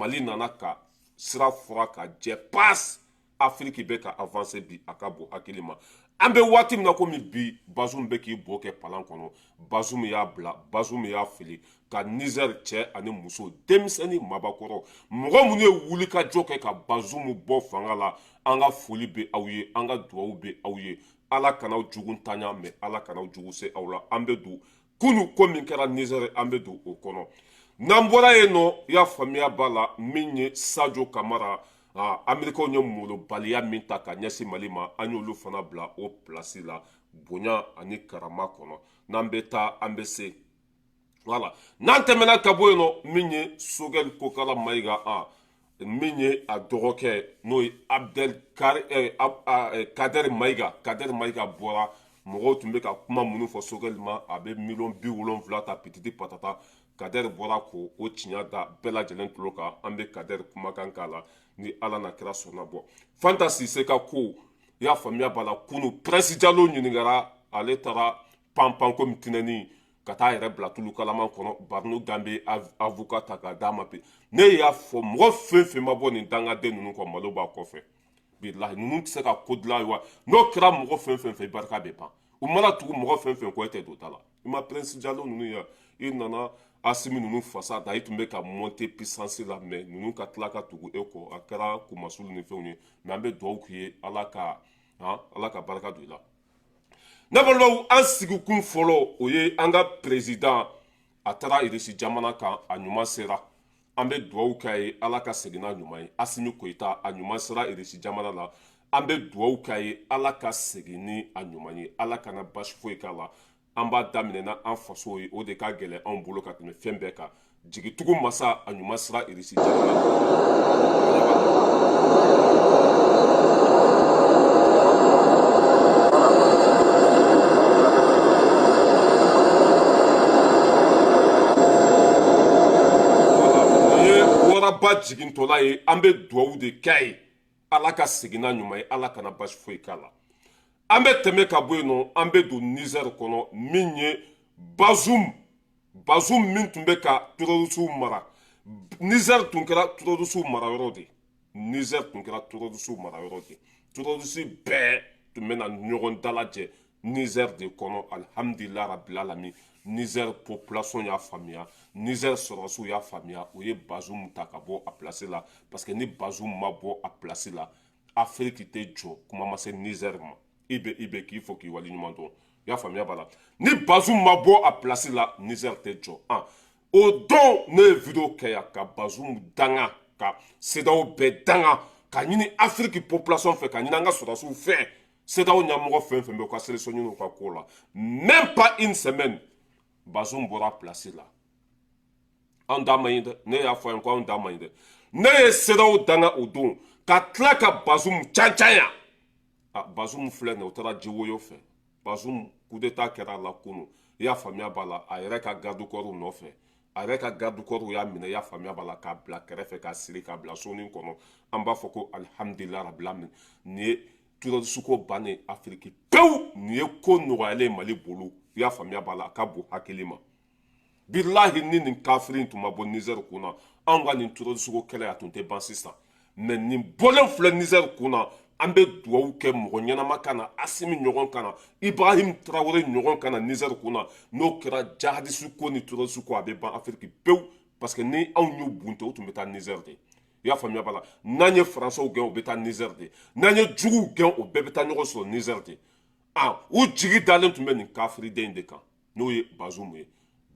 Mali nana ka sira fura ka jɛ pas. Afiriki bɛ ka avancer bi, a ka bon hakili ma. An bɛ waati min na komi bi, Bazum bɛ k'i bo kɛ palan kɔnɔ. Bazum y'a bila, Bazum y'a fili ka Niger cɛ ani muso, denmisɛnnin, mabakɔrɔ, mɔgɔ minnu ye wulikajɔ kɛ ka Bazum bɔ fanga la, an ka foli bɛ aw ye, an ka duwawu bɛ aw ye. Ala kan'aw jugu tanya, mais Ala kan'aw jugu se aw la. An bɛ don kunu ko min kɛra Niger, an bɛ don o kɔnɔ. N'an bɔra yen nɔ, i y'a faamuya b'a la, min ye Sadio Kamara, Amerikaw ye molobaliya min ta ka ɲɛsin Mali ma, an y'olu fana bila o pilasi la bonya ani karama kɔnɔ. N'an bɛ taa, an bɛ se. Voilà, n'an tɛmɛna ka bɔ yen nɔ, min ye Sogɛli Kokala Mayiga, min ye a dɔgɔkɛ, n'o ye Abdel Kader Mayiga, Kader Mayiga bɔra. Mɔgɔw tun bɛ ka kuma minnu fɔ Sogɛli ma, a bɛ miliyɔn 70 ta pititi patata. Kader bɔra k'o o tiɲɛ da bɛɛ lajɛlen tulo kan. An bɛ Kader kumakan k'a la ni Ala na kira sɔnna. Bɔ Fanta Sise ka ko, i y'a faamuya b'a la, kunu Prince Jalo ɲininkara, ale taara panpan komi tinɛni ka taa yɛrɛ bila tulu kalaman kɔnɔ. Barino Ganbe avocat ta k'a d'a ma bi. Ne y'a fɔ, mɔgɔ fɛn fɛn ma bɔ nin dangaden ninnu kɔ, malo b'a kɔfɛ. Bilahi, ninnu tɛ se ka ko dilan wa. N'o kɛra mɔgɔ fɛn fɛn fɛ, barika bɛ ban. U mana tugu mɔgɔ fɛn fɛn kɔ, e tɛ don da la. I ma Prince Jalo ninnu ye, i nana Asimi ninnu fasa da, i tun bɛ ka monter puissance la, mais ninnu ka tila ka tugu e kɔ, a kɛra kumasulu ni fɛnw ye. Mais an bɛ dugawu k'i ye, Ala ka barika don i la. Ne balimaw, an sigikun fɔlɔ, o ye an ka président, a taara Irisi jamana kan, a ɲuman sera. An bɛ dugawu k'a ye, Ala ka segin n'a ɲuman ye. Asimi Koyita, a ɲuman sera Irisi jamana la. An bɛ dugawu k'a ye, Ala ka segin ni a ɲuman ye, Ala kana basi foyi k'a la. An b'a daminɛ na an faso ye, o de ka gɛlɛn anw bolo ka tɛmɛ fɛn bɛɛ kan. Jigitugu masa, a ɲuman sera Irisi jamana la. Nin ye waraba jigintɔla ye. An bɛ dugawu de k'a ye, Ala ka segin n'a ɲuman ye, Ala kana basi foyi k'a la. An bɛ tɛmɛ ka bɔ yen nɔ, an bɛ don Niger kɔnɔ. Min ye Bazum, Bazum min tun bɛ ka terroristew mara, Niger tun kɛra terroristew mara yɔrɔ de. Niger tun kɛra terroristew mara yɔrɔ de. Terroriste bɛɛ tun bɛ na ɲɔgɔn dalajɛ Niger de kɔnɔ. Alihamudulila rabil alamin, Niger population y'a faamuya, Niger sɔrɔdasiw y'a faamuya, u ye Bazum ta ka bɔ a place la, parce que ni Bazum ma bɔ a place la, Afiriki tɛ jɔ, kuma ma se Niger ma. I bɛ i bɛ k'i fɔ k'i waleɲuman dɔn. I y'a faamuya b'a la, ni Bazum ma bɔ a place la, Niger tɛ jɔ. An o don, ne ye vidéo kɛ yan ka Bazum danga, ka CEDEAO bɛɛ danga, ka ɲini Afiriki population fɛ, ka ɲini an ka sɔrɔdasiw fɛ, CEDEAO ɲɛmɔgɔ fɛn fɛn bɛ, u ka solution ɲini u ka ko la. Même pas une semaine, Bazum bɔra place la. Anw da man ɲi dɛ. Ne y'a fɔ yan ko anw da man ɲi dɛ. Ne ye CEDEAO danga o don, ka tila ka Bazum can yan. A Bazum filɛ nin ye, o taara jiwoyo fɛ. Bazum, coup d'état kɛra a la kunu. I y'a faamuya b'a la, a yɛrɛ ka garde corps nɔfɛ, a yɛrɛ ka garde corps y'a minɛ, i y'a faamuya b'a la, k'a bila kɛrɛfɛ, k'a siri, k'a bila sonin kɔnɔ. An b'a fɔ ko alihamudulila rabil alamin. Nin ye terroriste ko bannen Afiriki pewu. Nin ye ko nɔgɔyalen Mali bolo. I y'a faamuya b'a la, a ka bon hakili ma. Bilahi, ni nin kafiri in tun ma bɔ Niger kun na, anw ka nin terroriste ko kɛlɛ, a tun tɛ ban sisan. Mais nin bɔlen filɛ Niger kun na, an bɛ dugawu kɛ mɔgɔ ɲɛnama ka na, Asimi ɲɔgɔn ka na, Ibrahim Traoré ɲɔgɔn ka na Niger kun na. N'o kɛra, jihadiste ko ni terroriste ko, a bɛ ban Afiriki pewu, parce que ni anw y'u bunte, u tun bɛ taa Niger de. I y'a faamuya b'a la, n'an ye Faransɛw gɛn, u bɛ taa Niger de. N'an ye juguw gɛn, o bɛɛ bɛ taa ɲɔgɔn sɔrɔ Niger de. A u jigi dalen tun bɛ nin kafiriden de kan, n'o ye Bazum ye.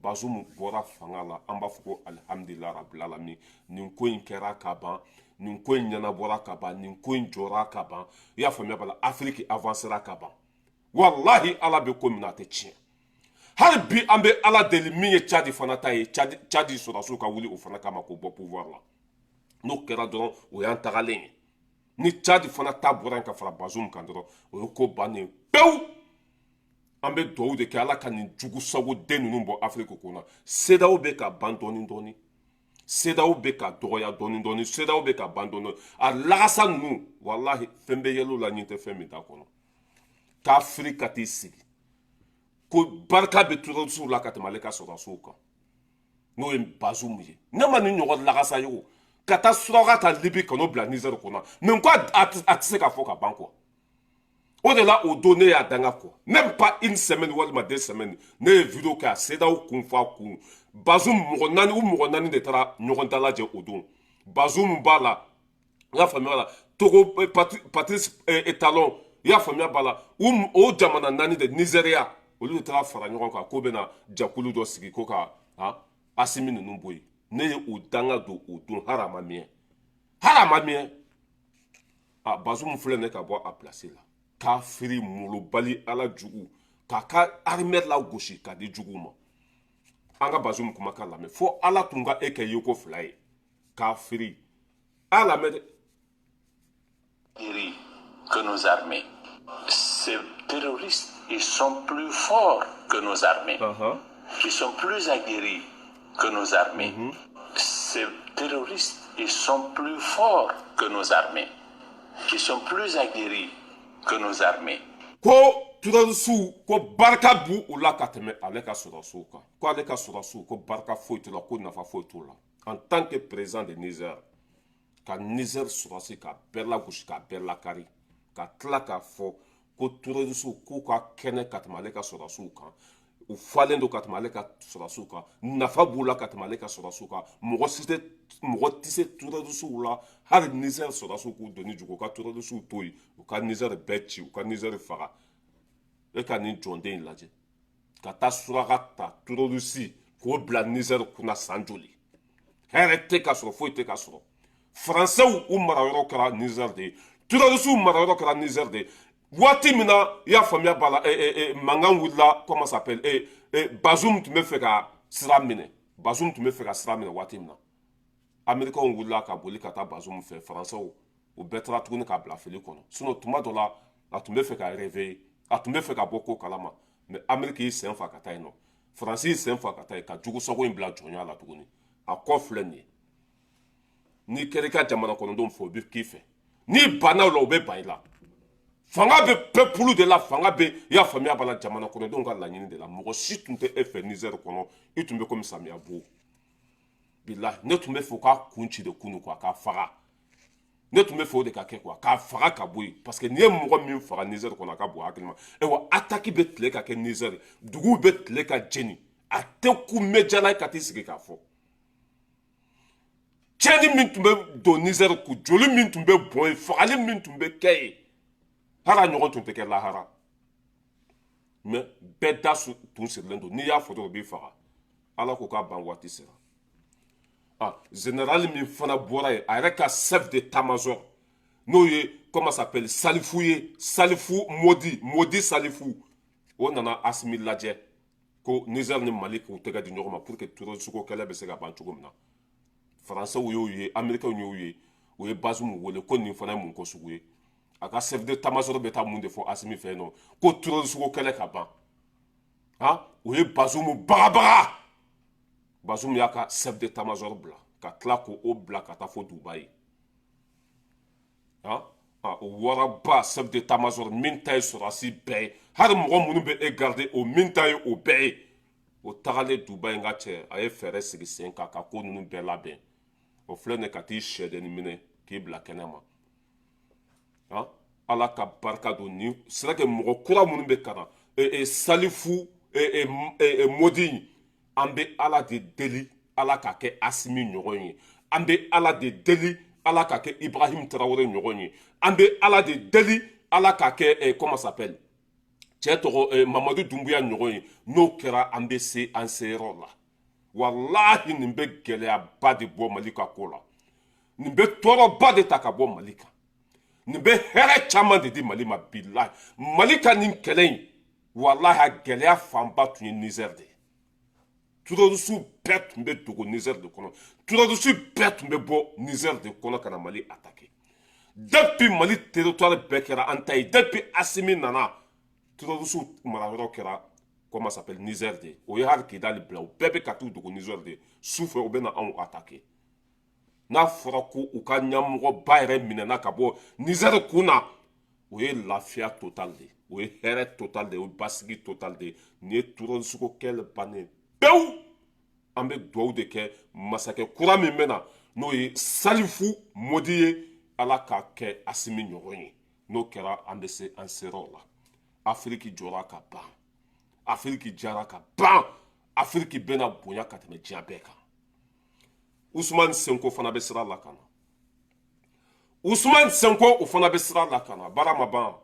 Bazum bɔra fanga la. An b'a fɔ ko alihamudulila rabil alamin. Nin ko in kɛra ka ban, nin ko in ɲɛnabɔra ka ban, nin ko in jɔra ka ban. I y'a faamuya b'a la, Afiriki avancera ka ban. Walahi, Ala bɛ ko min na, a tɛ tiɲɛ. Hali bi, an bɛ Ala deli, min ye Cadi fana ta ye, Cadi sɔrɔdasiw ka wuli o fana kama k'o bɔ pouvoir la. N'o kɛra dɔrɔn, o y'an tagalen ye. Ni Cadi fana ta bɔra yen ka fara Bazum kan dɔrɔn, o ye ko bannen pewu. An bɛ dugawu de kɛ, Ala ka nin jugu sago den ninnu bɔ Afiriki kunna. CEDEAO bɛ ka ban dɔɔni dɔɔni, CEDEAO bɛ ka dɔgɔya dɔɔni dɔɔni, CEDEAO bɛ ka ban dɔɔni. A lagasa ninnu, walahi, fɛn bɛ yɛlɛ la, ɲin tɛ fɛn min t'a kɔnɔ. K'Afiriki ka t'i sigi ko barika bɛ terroriste la ka tɛmɛ ale ka sɔrɔdasiw kan, n'o ye Bazum ye. Ne ma nin ɲɔgɔn lagasa ye o. Ka taa suraka ta Libi ka n'o bila Nizɛri kɔnɔ, mais ko a tɛ se ka fɔ ka ban quoi. O de la, o don ne y'a danga quoi. Même pas une semaine walima 2 semaines, ne ye vidéo kɛ a CEDEAO kun fɔ a kun. Bazoum mɔgɔ naani, u mɔgɔ naani de taara ɲɔgɔn dalajɛ o don. Bazoum b'a la, i y'a faamuya la, Togo, Patrice Talon, i y'a faamuya b'a la, o jamana naani de, Nizeriya, olu de taara fara ɲɔgɔn kan k'o bɛna jɛkulu dɔ sigi ko ka Asimi ninnu bɔ yen. Ne ye o danga don o don, hali a ma mɛn, hali a ma mɛn. A Bazoum filɛ nin ye ka bɔ a place la, kafiri molobali, Ala jugu, k'a ka armée lagosi k'a di juguw ma. An ka Bazoum kumakan lamɛn fo Ala tun ka e kɛ yeko fila ye. Kafiri, a lamɛn dɛ. Que nos armées. Ces terroristes, ils sont plus forts que nos armées. Ils sont plus aguerris que nos armées. Ces terroristes, ils sont plus forts que nos armées. Ils sont plus aguerris que nos armées. Ko terroristew ko barika b'u u la ka tɛmɛ ale ka sɔrɔsiw kan, ko ale ka sɔrɔsiw ko barika foyi t'u la, ko nafa foyi t'u la. En tant que président de Niger, ka Niger sɔrɔsi ka bɛɛ lagosi, ka bɛɛ lakari, ka tila k'a fɔ ko terroristew k'u ka kɛnɛ ka tɛmɛ ale ka sɔrɔsiw kan, u falen don ka tɛmɛ ale ka sɔrɔsiw kan, nafa b'u la ka tɛmɛ ale ka sɔrɔsiw kan. Mɔgɔ si tɛ, mɔgɔ tɛ se terroristew la, hali Niger sɔrɔsiw k'u doni jugu, u ka terroristew to yen, u ka Niger bɛɛ ci, u ka Niger faga. E ka nin jɔnden in lajɛ, ka taa suraka ta terroriste k'o bila Niger kunna san joli, hɛrɛ tɛ ka sɔrɔ, foyi tɛ ka sɔrɔ. Faransɛw u marayɔrɔ kɛra Niger de ye, terroristew marayɔrɔ kɛra Niger de ye. Waati min na, i y'a faamuya b'a la, mankan wulila, comment s'appelle, Bazoum tun bɛ fɛ ka sira minɛ, Bazoum tun bɛ fɛ ka sira minɛ waati min na, Américains wulila ka boli ka taa Bazoum fɛ. Faransɛw u bɛɛ taara tuguni k'a bila fili kɔnɔ. Sinon tuma dɔ la, a tun bɛ fɛ ka réveiller, a tun bɛ fɛ ka bɔ ko kalama, mais Amérique y'i sen fa ka taa yen nɔ, Faransi y'i sen fa ka taa yen, ka jugusago in bila jɔnya la tuguni. A kɔ filɛ nin ye. N'i kɛra i ka jamana kɔnɔdenw fɛ, o bɛ k'i fɛ. N'i banna o la, o bɛ ban i la. Fanga bɛ peuple de la, fanga bɛ, i y'a faamuya b'a la, jamana kɔnɔdenw ka laɲini de la. Mɔgɔ si tun tɛ e fɛ Niger kɔnɔ, i tun bɛ komi samiya bo. Bilahi, ne tun bɛ fɛ u k'a kun ci de kunu quoi, k'a faga. Ne tun bɛ fɛ o de ka kɛ quoi, k'a faga ka bɔ yen, parce que n'i ye mɔgɔ min faga Niger kɔnɔ, a ka bon hakili ma. Ayiwa, attaque bɛ tile ka kɛ Niger, duguw bɛ tile ka jeni, a tɛ ku média la ka t'i sigi k'a fɔ. Tiɲɛni min tun bɛ don Niger kun, joli min tun bɛ bɔn yen, fagali min tun bɛ kɛ yen, hali a ɲɔgɔn tun tɛ kɛ lahara. Mais bɛɛ da tun sirilen don, n'i y'a fɔ dɔrɔn u b'i faga. Ala ko k'a ban waati sera. Ah, général min fana bɔra yen, a yɛrɛ ka chef d'état-major, n'o ye, comment s'appelle, Salifu ye, Salifu Modi, Modi Salifu, o nana Asimi lajɛ ko Niger ni Mali k'u tɛgɛ di ɲɔgɔn ma pour que terrorisme ko kɛlɛ bɛ se ka ban cogo min na. Faransɛw y'o ye, Américains y'o ye, o ye Bazoum wele ko nin fana ye mun ko sugu ye? A ka chef d'état-major bɛ taa mun de fɔ Asimi fɛ yen nɔ ko terrorisme ko kɛlɛ ka ban? Han, o ye Bazoum bagabaga. Bazoum y'a ka chef d'état-major bila ka tila k'o bila ka taa fo Dubaï. Han, o waraba chef d'état-major min ta ye sɔrɔdasi bɛɛ ye, hali mɔgɔ minnu bɛ e garder, o min ta ye o bɛɛ ye, o tagalen Dubaï, n ka cɛ, a ye fɛɛrɛ sigi sen kan ka ko ninnu bɛɛ labɛn. O filɛ nin ye ka t'i sɛdennin minɛ k'i bila kɛnɛ ma. Han, Ala ka barika don nin c'est que mɔgɔ kura minnu bɛ ka na, Salifu Modi, an bɛ Ala de deli, Ala ka kɛ Asimi ɲɔgɔn ye. An bɛ Ala de deli, Ala ka kɛ Ibrahim Traoré ɲɔgɔn ye. An bɛ Ala de deli, Ala ka kɛ, comment s'appelle, cɛ tɔgɔ, Mamadu Dunbuya ɲɔgɔn ye. N'o kɛra, an bɛ se an seyɔrɔ la. Walahi, nin bɛ gɛlɛyaba de bɔ Mali ka ko la, nin bɛ tɔɔrɔba de ta ka bɔ Mali kan, nin bɛ hɛrɛ caman de di Mali ma. Bilahi, Mali ka nin kɛlɛ in, walahi, a gɛlɛya fanba tun ye Niger de ye. Terroriste bɛɛ tun bɛ dogo Niger de kɔnɔ, terroriste bɛɛ tun bɛ bɔ Niger de kɔnɔ ka na Mali attaquer. Depuis Mali territoire bɛɛ kɛra an ta ye, depuis Asimi nana, terroriste marayɔrɔ kɛra, comment s'appelle, Niger de ye. O ye hali Kidali bila, u bɛɛ bɛ ka t'u dogo Niger de ye. Su fɛ, u bɛ na anw attaquer. N'a fɔra ko u ka ɲɛmɔgɔba yɛrɛ minɛna ka bɔ Niger kun na, o ye lafiya total de ye, o ye hɛrɛ total de ye, o ye basigi total de ye. Nin ye terroriste ko kɛlɛ bannen pewu. An bɛ dugawu de kɛ masakɛ kura min bɛ na. N'o ye Salifu Modi ye, Ala k'a kɛ Asimi ɲɔgɔn ye. N'o kɛra, an bɛ se an seyɔrɔ la. Afiriki jɔra ka ban, Afiriki jara ka ban, Afiriki bɛna bonya ka tɛmɛ diɲɛ bɛɛ kan. Usumani Senko fana bɛ sira la ka na. Usumani Senko, o fana bɛ sira la ka na. Baara ma ban.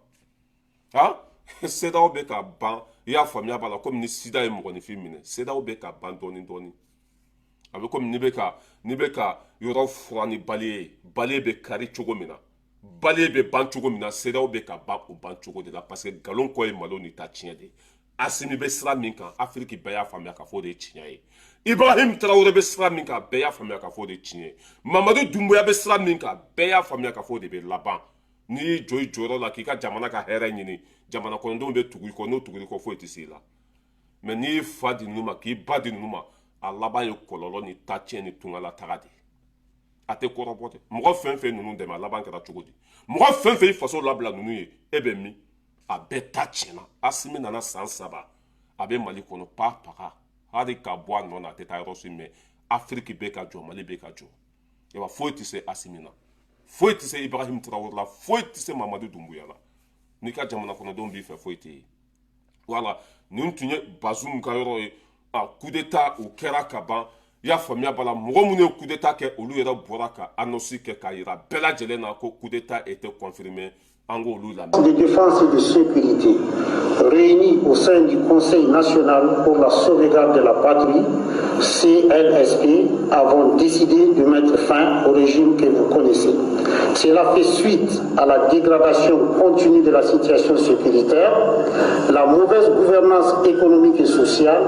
Han, CEDEAO bɛ ka ban, i y'a faamuya b'a la, komi ni sida ye mɔgɔninfin minɛ. CEDEAO bɛ ka ban dɔɔni dɔɔni. A bɛ komi n'i bɛ ka yɔrɔ furan ni balai ye, balai bɛ kari cogo min na, balai bɛ ban cogo min na, CEDEAO bɛ ka ban o ban cogo de la, parce que nkalon kɔ ye malo ni ta tiɲɛ de ye. Asimi bɛ sira min kan, Afiriki bɛɛ y'a faamuya k'a fɔ o de ye tiɲɛ ye. Ibrahim Tarawele bɛ sira min kan, bɛɛ y'a faamuya k'a fɔ o de ye tiɲɛ ye. Mamadu Dunbuya bɛ sira min kan, bɛɛ y'a faamuya k'a fɔ o de bɛ laban. N'i y'i jɔ i jɔyɔrɔ la k'i ka jamana ka hɛrɛ ɲini, jamana kɔnɔdenw bɛ tugu i kɔ. N'o tugura i kɔ, foyi tɛ se i la. Mɛ n'i y'i fa di ninnu ma, k'i ba di ninnu ma, a laban ye kɔlɔlɔ ni tacɛn ni tungala taga de ye. A tɛ kɔrɔbɔ dɛ. Mɔgɔ fɛn fɛn ninnu dɛmɛ, a laban kɛra cogo di? Mɔgɔ fɛn fɛn i faso labila ninnu ye, e bɛ min? A bɛɛ ta tiɲɛna. Asimi nana san 3, a bɛ Mali kɔnɔ pa paga, hali ka bɔ a nɔ na, a tɛ taa yɔrɔ si. Mɛ Afiriki bɛ ka jɔ, Mali bɛ ka jɔ. Wa foyi tɛ se Asimi na, foyi tɛ se Ibrahim Traoré la, foyi tɛ se Mamadu Dunbuya la. N'i ka jamana kɔnɔdenw b'i fɛ, foyi tɛ yen. Wala nin tun ye Bazum ka yɔrɔ ye. A coup d'état, o kɛra ka ban, i y'a faamuya b'a la. Mɔgɔ minnu ye coup d'état kɛ, olu yɛrɛ bɔra ka annonce kɛ k'a yira bɛɛ lajɛlen na ko coup d'état était confirmé. An k'olu lamɛn. De défense et de sécurité réunis au sein du Conseil national pour la sauvegarde de la patrie, CNSP, avons décidé de mettre fin au régime que vous connaissez. Cela fait suite à la dégradation continue de la situation sécuritaire, la mauvaise gouvernance économique et sociale.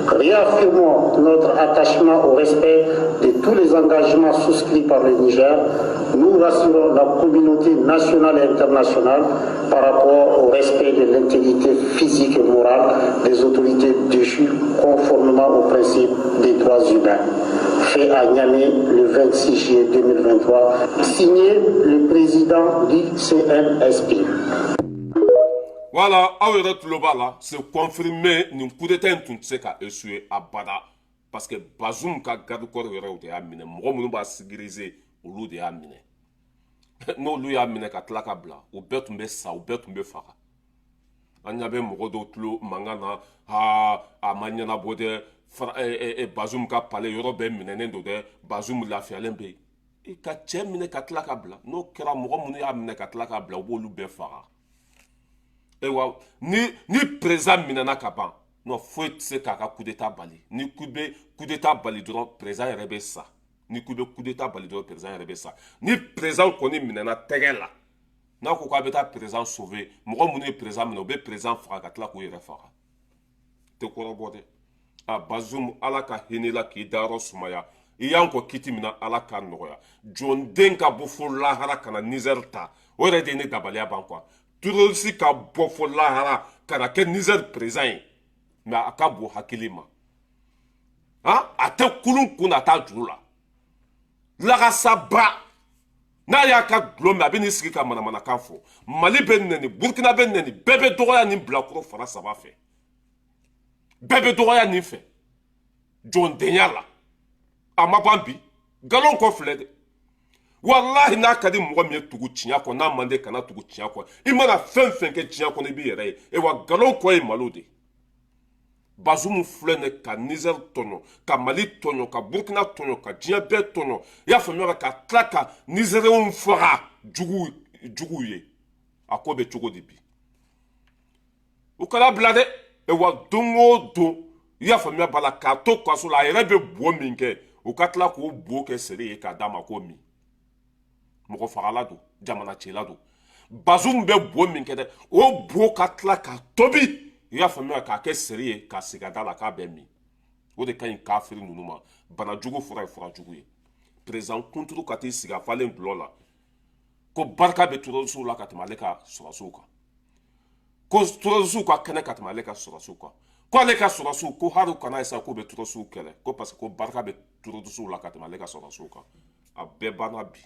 Réaffirmons notre attachement au respect de tous les engagements souscrits par le Niger. Nous rassurons la communauté nationale et internationale par rapport au respect de l'intégrité physique et morale des autorités déchues, conformément aux principes des droits humains. Fait à Niamey le 26 juillet 2023. Signé le président du CNSP. Voilà, aw yɛrɛ tulo b'a la, c'est confirmé. Nin coup d'état in tun tɛ se ka échouer abada, parce que Bazoum ka garde corps yɛrɛw de y'a minɛ. Mɔgɔ minnu b'a sécuriser, olu de y'a minɛ. N'olu y'a minɛ ka tila ka bila, u bɛɛ tun bɛ sa, u bɛɛ tun bɛ faga. An ɲɛ bɛ mɔgɔ dɔw tulo mankan na: ha, a ma ɲɛnabɔ dɛ, Bazoum ka palais yɔrɔ bɛɛ minɛnen don dɛ, Bazoum lafiyalen bɛ yen. I ka cɛ minɛ ka tila ka bila, n'o kɛra, mɔgɔ minnu y'a minɛ ka tila ka bila, u b'olu bɛɛ faga. Ayiwa, ni président minɛna ka ban, non, foyi tɛ se k'a ka coup d'état bali. Ni coup bɛ coup d'état bali dɔrɔn, président yɛrɛ bɛ sa. Ni coup bɛ coup d'état bali dɔrɔn, président yɛrɛ bɛ sa. Ni président kɔni minɛna tɛgɛ la, n'a ko k'a bɛ taa président sauver, mɔgɔ minnu ye président minɛ, u bɛ président faga ka tila k'u yɛrɛ faga. Tɛ kɔrɔbɔ dɛ. A Bazoum, Ala ka hinɛ la k'i dayɔrɔ sumaya. I y'an kɔ kiti min na, Ala k'a nɔgɔya. Jɔnden ka bɔ fo lahara ka na Niger ta, o yɛrɛ de ye ne dabaliya ban quoi. Terroriste ka bɔ fo lahara ka na kɛ Niger président ye, mais a ka bon hakili ma. Han, a tɛ kulun kun na, a t'a juru la. Lagasaba n'a y'a ka gulɔ min, a bɛ n'i sigi ka manamanakan fɔ. Mali bɛ nɛni, Burukina bɛ nɛni, bɛɛ bɛ dɔgɔya nin bilakoro fara saba fɛ, bɛɛ bɛ dɔgɔya nin fɛ jɔndenya la. A ma ban bi, nkalon kɔ filɛ dɛ. Walahi, n'a ka di mɔgɔ min ye, tugu tiɲɛ kɔ. N'a man di, kana tugu tiɲɛ kɔ. I mana fɛn fɛn kɛ diɲɛ kɔnɔ, i b'i yɛrɛ ye. Wa nkalon kɔ ye malo de. Bazumu filɛ nin, ka Niger tɔɲɔ, ka Mali tɔɲɔ, ka Burukina tɔɲɔ, ka diɲɛ bɛɛ tɔɲɔ, i y'a faamuya, ka tila ka Nizɛriyenw faga jugu juguw ye. A ko bɛ cogo di bi? U kana bila dɛ. Wa don o don, i y'a faamuya b'a la, k'a to kaso la, a yɛrɛ bɛ bo min kɛ, u ka tila k'o bo kɛ sere ye k'a d'a ma k'o min. Mɔgɔ fagala don, jamana cɛla don. Bazum bɛ bo min kɛ dɛ, o bo ka tila k'a tobi, i y'a faamuya, k'a kɛ seri ye k'a sigi a da la k'a bɛ min, o de ka ɲi kafiri ninnu ma. Bana jugu fura ye fura jugu ye. Président kunturu ka t'i sigi a falen gulɔ la ko barika bɛ terroristew la ka tɛmɛ ale ka sɔrɔsiw kan, ko terroristew ka kɛnɛ ka tɛmɛ ale ka sɔrɔsiw kan, ko ale ka sɔrɔsiw ko hali kana esa k'u bɛ terroristew kɛlɛ, ko parce que ko barika bɛ terroristew la ka tɛmɛ ale ka sɔrɔsiw kan. A bɛɛ banna bi,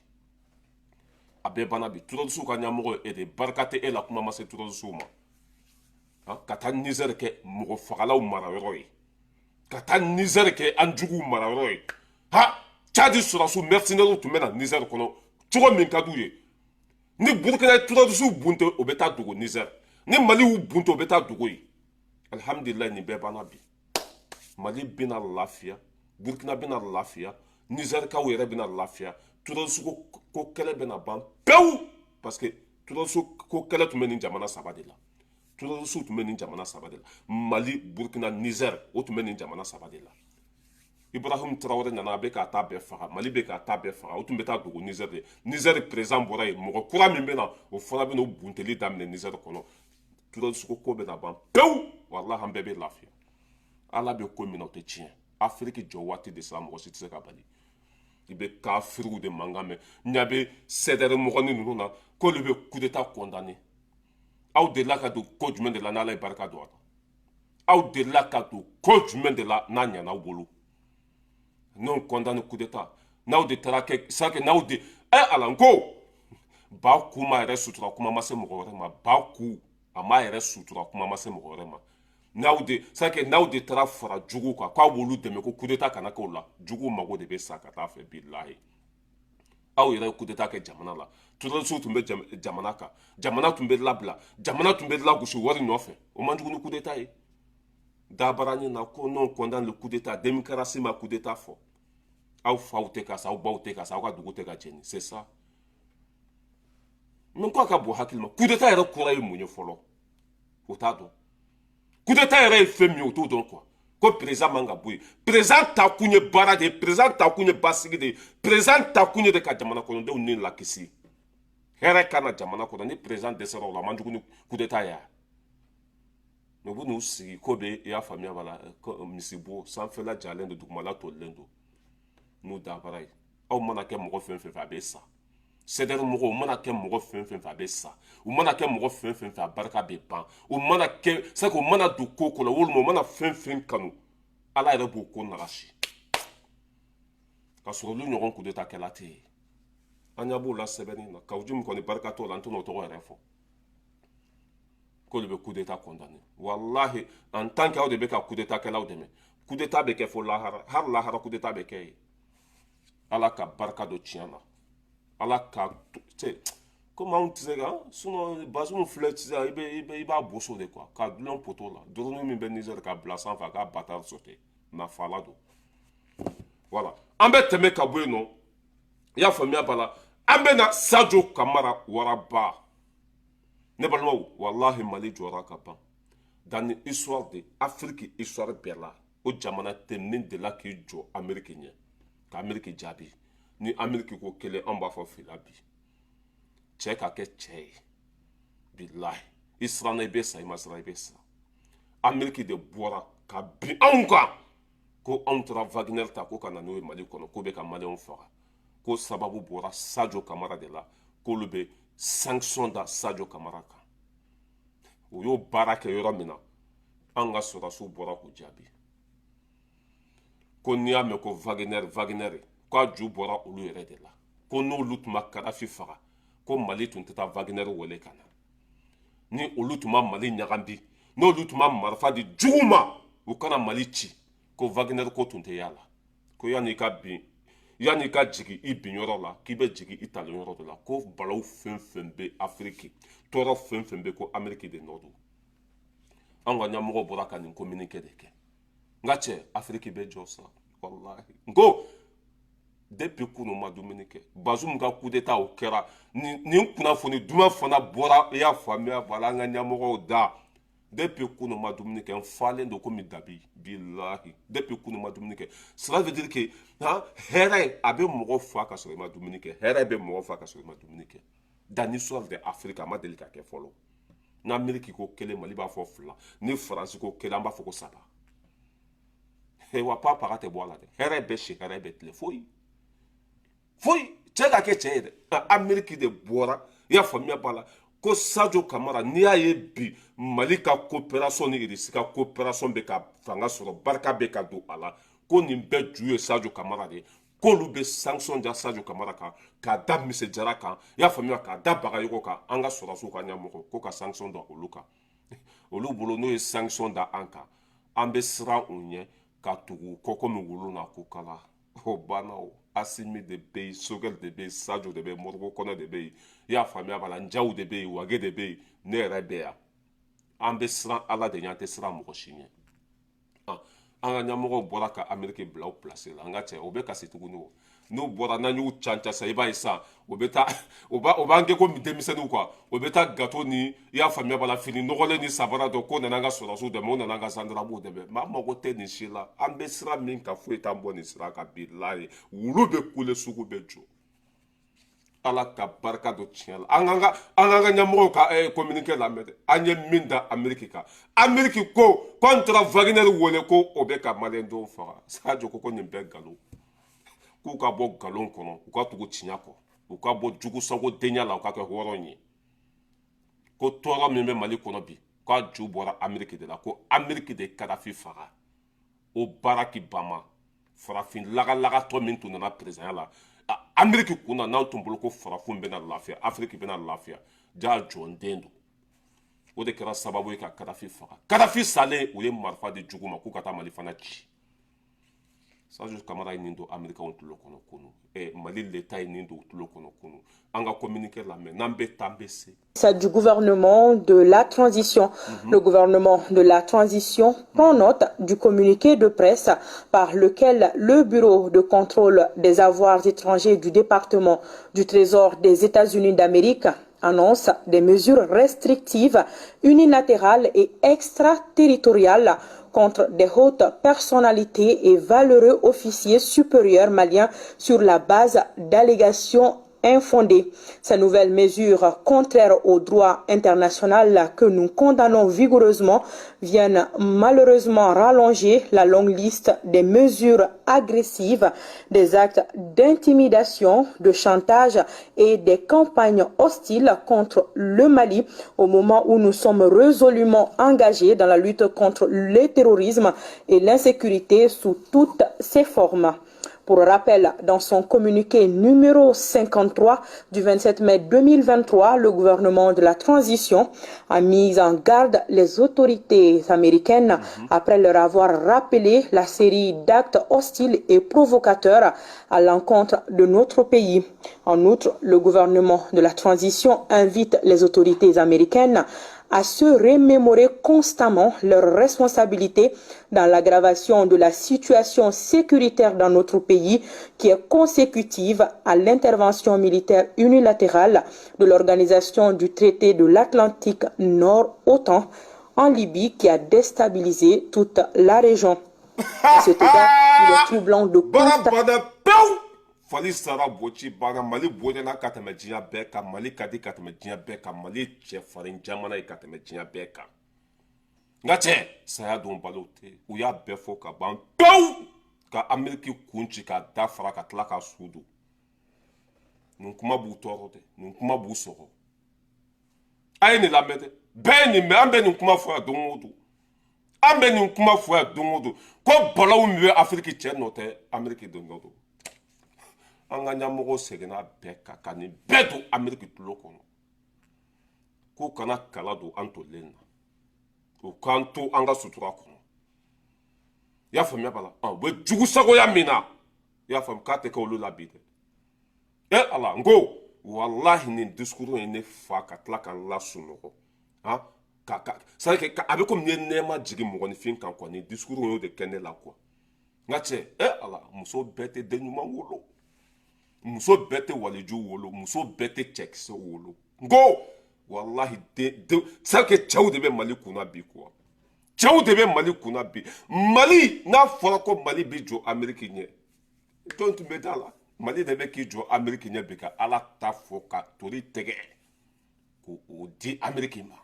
a bɛɛ banna bi. Terroristew ka ɲɛmɔgɔ ye e de, barika tɛ e la, kuma ma se terroristew ma. Ka taa Niger kɛ mɔgɔ fagalaw marayɔrɔ ye, ka taa Niger kɛ an juguw marayɔrɔ ye. Ha. Tchad sɔrɔdasiw mercenaires tun bɛ na Niger kɔnɔ cogo min ka d'u ye. Ni Burkina ye terroriste bunte, o bɛ taa dogo Niger. Ni Mali y'u bunte, o bɛ taa dogo yen. Alihamudulilayi, nin bɛɛ banna bi. Mali bɛna lafiya, Burkina bɛna lafiya, Nizɛrikaw yɛrɛ bɛna lafiya. Terroriste ko kɛlɛ bɛna ban pewu, parce que terroriste ko kɛlɛ tun bɛ nin jamana saba de la. Terroriste tun bɛ nin jamana saba de la: Mali, Burkina, Niger. O tun bɛ nin jamana saba de la. Ibrahim Traoré nana, a bɛ k'a ta bɛɛ faga. Mali bɛ k'a ta bɛɛ faga. O tun bɛ taa dogo Niger de. Niger président bɔra yen, mɔgɔ kura min bɛ na, o fana bɛ n'o bunteli daminɛ Niger kɔnɔ. Terroriste ko bɛna ban pewu. Walahi, an bɛɛ bɛ lafiya. Ala bɛ ko min na, o tɛ tiɲɛ. Afiriki jɔ waati de sera, mɔgɔ si tɛ se ka bali. I bɛ kafiriw de mankan mɛn. N ɲɛ bɛ CDR mɔgɔnin ninnu na k'olu bɛ coup d'état condamné. Aw delila ka don ko jumɛn de la n'Ala ye barika don a la? Aw delila ka don ko jumɛn de la n'a ɲɛna aw bolo? N'o condamné coup d'état, n'aw de taara kɛ sake, n'aw de ɛ ala n ko ba ku ma yɛrɛ sutura, kuma ma se mɔgɔ wɛrɛ ma. Ba ku a ma yɛrɛ sutura, kuma ma se mɔgɔ wɛrɛ ma. N'aw de sake, n'aw de taara fara juguw kan k'aw b'olu dɛmɛ ko coup d'état kana k'o la, juguw mago de bɛ sa ka taa fɛ. Bilahi, aw yɛrɛ ye coup d'état kɛ jamana la. Terroriste tun bɛ jamana kan, jamana tun bɛ labila, jamana tun bɛ lagosi wari nɔfɛ. O man jugu ni coup d'état ye. Dabaranin na ko non, condamne le coup d'état. Démocratie ma coup d'état fɔ. Aw faw tɛ ka sa, aw baw tɛ ka sa, aw ka dugu tɛ ka jeni, c'est ça. Mais ko a ka bon hakili ma, coup d'état yɛrɛ kɔrɔ ye mun ye fɔlɔ? O t'a dɔn. Coup d'état yɛrɛ ye fɛn min ye, o t'o dɔn quoi. Ko président man ka bɔ yen. Président ta kun ye baara de ye, président ta kun ye basigi de ye, président ta kun ye de ka jamana kɔnɔdenw ni lakisi, hɛrɛ ka na jamana kɔnɔ. Ni président dɛsɛra o la, a man jugu ni coup d'état ye. Mais u bɛ n'u sigi ko bɛ, i y'a faamuya b'a la, misibo sanfɛla jalen don, dugumala tolilen don n'u dabara ye. Aw mana kɛ mɔgɔ fɛn fɛn fɛ, a bɛ sa. CDR mɔgɔw mana kɛ mɔgɔ fɛn fɛn fɛ, a bɛ sa. U mana kɛ mɔgɔ fɛn fɛn fɛ, a barika bɛ ban. U mana kɛ c'est que u mana don ko ko la, walima u mana fɛn fɛn kanu, Ala yɛrɛ b'o ko nagasi. Ka sɔrɔ olu ɲɔgɔn coup d'état kɛla tɛ yen. An ɲɛ b'o la sɛbɛnni na. Kawu Jim kɔni, barika t'o la, n tɛn'o tɔgɔ yɛrɛ fɔ k'olu bɛ coup d'état condamné. Walahi, en tant que aw de bɛ ka coup d'état kɛlaw dɛmɛ, coup d'état bɛ kɛ fo lahara. Hali lahara, coup d'état bɛ kɛ yen. Ala ka barika don tiɲɛ na. Ala ka cɛ komi anw tɛ se ka, sinon Bazoum filɛ sisan, i b'a boso de quoi, ka dulon poteau la. Drone min bɛ Niger ka bila sanfɛ, a k'a bâtard sauter nafala don. Voilà, an bɛ tɛmɛ ka bɔ yen nɔ. I y'a faamuya b'a la, an bɛ na Sadio Kamara waraba. Ne balimaw, walahi, Mali jɔra ka ban. Dans l'histoire de Afrique, histoire bɛɛ la, o jamana tɛ min delila k'i jɔ Amérique ɲɛ ka Amérique jaabi. Ni Amérique ko kelen, an b'a fɔ fila. Bi cɛ ka kɛ cɛ ye, bilahi, i siranna, i bɛ sa, i ma siran, i bɛ sa. Amérique de bɔra ka bin anw kan ko anw taara Wagner ta ko ka na n'o ye Mali kɔnɔ, k'o bɛ ka Maliyɛnw faga, ko sababu bɔra Sadio Kamara de la, k'olu bɛ sanction da Sadio Kamara kan. U y'o baara kɛ yɔrɔ min na, an ka sɔrɔdasiw bɔra k'u jaabi ko n'i y'a mɛn ko Wagner, Wagner, k'a ju bɔra olu yɛrɛ de la, ko n'olu tun ma Kadafi faga, ko Mali tun tɛ taa Wagner wele ka na. Ni olu tun ma Mali ɲagambi, n'olu tun ma marifa di jugu ma u kana Mali ci, ko Wagner ko tun tɛ y'a la. Ko yanni i ka bin, yanni i ka jigin i bin yɔrɔ la, k'i bɛ jigin i talen yɔrɔ de la. Ko balawu fɛn fɛn bɛ Afiriki, tɔɔrɔ fɛn fɛn bɛ, ko Ameriki de nɔ don. An ka ɲɛmɔgɔ bɔra ka nin communiqué de kɛ. N ka cɛ, Afiriki bɛ jɔ sa. Walahi, n ko depuis kunun ma dumuni kɛ. Bazoum ka coup d'état, o kɛra. Nin kunnafoni duman fana bɔra, i y'a faamuya bala, an ka ɲɛmɔgɔw da. Depuis kunun ma dumuni kɛ, n falen don komi dabi. Bilahi, depuis kunun ma dumuni kɛ. Cela veut dire que han, hɛrɛ a bɛ mɔgɔ fa ka sɔrɔ i ma dumuni kɛ. Hɛrɛ bɛ mɔgɔ fa ka sɔrɔ i ma dumuni kɛ. Dans l'histoire de Afrique, a ma deli ka kɛ fɔlɔ. N'Amérique ko kelen, Mali b'a fɔ fila. Ni Faransi ko kelen, an b'a fɔ ko saba. Wa pa paga tɛ bɔ a la dɛ. Hɛrɛ bɛ si, hɛrɛ bɛ tile, foyi foyi. Cɛ ka kɛ cɛ ye dɛ. Amérique de bɔra, i y'a faamuya b'a la, ko Sadio Kamara, n'i y'a ye bi Mali ka coopération ni Irisi ka coopération bɛ ka fanga sɔrɔ, barika bɛ ka don a la, ko nin bɛɛ ju ye Sadio Kamara de ye, k'olu bɛ sanction da Sadio Kamara kan, k'a da Mise Jara kan, i y'a faamuya, k'a da Bagayogo kan, an ka sɔrɔdasiw ka ɲɛmɔgɔ, ko ka sanction da olu kan. Olu bolo, n'o ye sanction da an kan, an bɛ siran u ɲɛ ka tugu u kɔ komi wulu n'a ko kala. O banna o. Asimi de bɛ yen, Sogɛli de bɛ yen, Sajo de bɛ yen, Moribo Kɔnɛ de bɛ yen, i y'a faamuya b'a la, Njaw de bɛ yen, Wage de bɛ yen, ne yɛrɛ bɛ yan. An bɛ siran Ala de ɲɛ, an tɛ siran mɔgɔ si ɲɛ. An ka ɲɛmɔgɔw bɔra ka Ameriki bila u place la. An ka cɛ, o bɛ kasi tuguni. O n'u bɔra, n'an y'u can ca sa, i b'a ye sisan o bɛ taa, o b'an kɛ komi denmisɛnninw quoi. O bɛ taa gato ni, i y'a faamuya b'a la, fini nɔgɔlen ni sabara dɔ ko nana an ka sɔrɔdasiw dɛmɛ, o nana an ka zandaramuw dɛmɛ. Maa mago tɛ nin si la. An bɛ sira min kan, foyi t'an bɔ nin sira kan. Bilayi, wulu bɛ kule, sugu bɛ jɔ. Ala ka barika don tiɲɛ la. An k'an ka ɲɛmɔgɔw ka communiqué lamɛn dɛ. An ye min da Ameriki kan, Ameriki ko an taara Wagner wele ko o bɛ ka maliyɛndenw faga. Sajo ko nin bɛɛ nkalon, k'u ka bɔ nkalon kɔnɔ, u ka tugu tiɲɛ kɔ, u ka bɔ jugusagodenya la, u ka kɛ hɔrɔn ye. Ko tɔɔrɔ min bɛ Mali kɔnɔ bi, k'a ju bɔra Ameriki de la, ko Ameriki de ye Kadafi faga. O Barack Obama, farafin lagalagatɔ min tun nana perezidanya la Ameriki kun na, n'an tun bolo ko farafin bɛna lafiya, Afiriki bɛna lafiya, ja jɔnden don. O de kɛra sababu ye ka Kadafi faga. Kadafi salen, u ye marifa di jugu ma k'u ka taa Mali fana ci. Sadio Kamara ye nin don Amerikɛnw tulo kɔnɔ kunu, Mali l'État ye nin don tulo kɔnɔ kunu. An ka communiqué lamɛn, n'an bɛ taa, an bɛ se. Du gouvernement de la transition. Le gouvernement de la transition prend note du communiqué de presse par lequel le Bureau de contrôle des avoirs étrangers du département du Trésor des États-Unis d'Amérique annonce des mesures restrictives unilatérales et extraterritoriales contre des hautes personnalités et valeureux officiers supérieurs maliens sur la base d'allégations infondées. Ces nouvelles mesures contraires au droit international que nous condamnons vigoureusement viennent malheureusement rallonger la longue liste des mesures agressives, des actes d'intimidation, de chantage et des campagnes hostiles contre le Mali au moment où nous sommes résolument engagés dans la lutte contre le terrorisme et l'insécurité sous toutes ses formes. Pour rappel, dans son communiqué numéro 53 du 27 mai 2023, le gouvernement de la transition a mis en garde les autorités américaines après leur avoir rappelé la série d'actes hostiles et provocateurs à l'encontre de notre pays. En outre, le gouvernement de la transition invite les autorités américaines à se remémorer constamment leurs responsabilités dans l'aggravation de la situation sécuritaire dans notre pays qui est consécutive à l'intervention militaire unilatérale de l'organisation du traité de l'Atlantique Nord OTAN en Libye qui a déstabilisé toute la région. À cet égard, il est troublant de constater. Fali sara boci banna. Mali bonyana ka tɛmɛ diɲɛ bɛɛ kan. Mali ka di ka tɛmɛ diɲɛ bɛɛ kan. Mali cɛfarin jamana ye ka tɛmɛ diɲɛ bɛɛ kan. N ka cɛ, saya don balo tɛ. U y'a bɛɛ fɔ ka ban pewu, ka Ameriki kun ci ka da fara, ka tila ka su don. Nin kuma b'u tɔɔrɔ dɛ, nin kuma b'u sɔgɔ. A ye nin lamɛn dɛ, bɛɛ ye nin mɛn. An bɛ nin kuma fɔ yan don o don, an bɛ nin kuma fɔ yan don o don, ko balawu min bɛ Afiriki, cɛ nɔ tɛ, Ameriki don dɔ don. An ka ɲɛmɔgɔw seginna bɛɛ kan ka nin bɛɛ don Ameriki tulo kɔnɔ, k'u kana kala don an tolen na, u k'an to an ka sutura kɔnɔ. I y'a faamuya b'a la, u bɛ jugusagoya min na, i y'a faamu k'a tɛ kɛ olu la bi dɛ. E Ala, n ko walahi, nin discours ye ne fa ka tila ka n lasunɔgɔ. Han ka c'est à dire que a bɛ komi n'i ye nɛɛma jigin mɔgɔninfin kan quoi. Nin discours y'o de kɛ ne la quoi. N ka cɛ, e Ala, muso bɛɛ tɛ den ɲuman wolo, muso bɛɛ tɛ waliju wolo, muso bɛɛ tɛ cɛkisɛ wolo. N ko walahi, den den, c'est à dire que cɛw de bɛ Mali kunna bi quoi. Cɛw de bɛ Mali kunna bi. Mali, n'a fɔra ko Mali bɛ jɔ Ameriki ɲɛ, jɔn tun bɛ da la? Mali de bɛ k'i jɔ Ameriki ɲɛ bi, ka Ala ta fɔ, ka tori tɛgɛ k'o di Ameriki ma.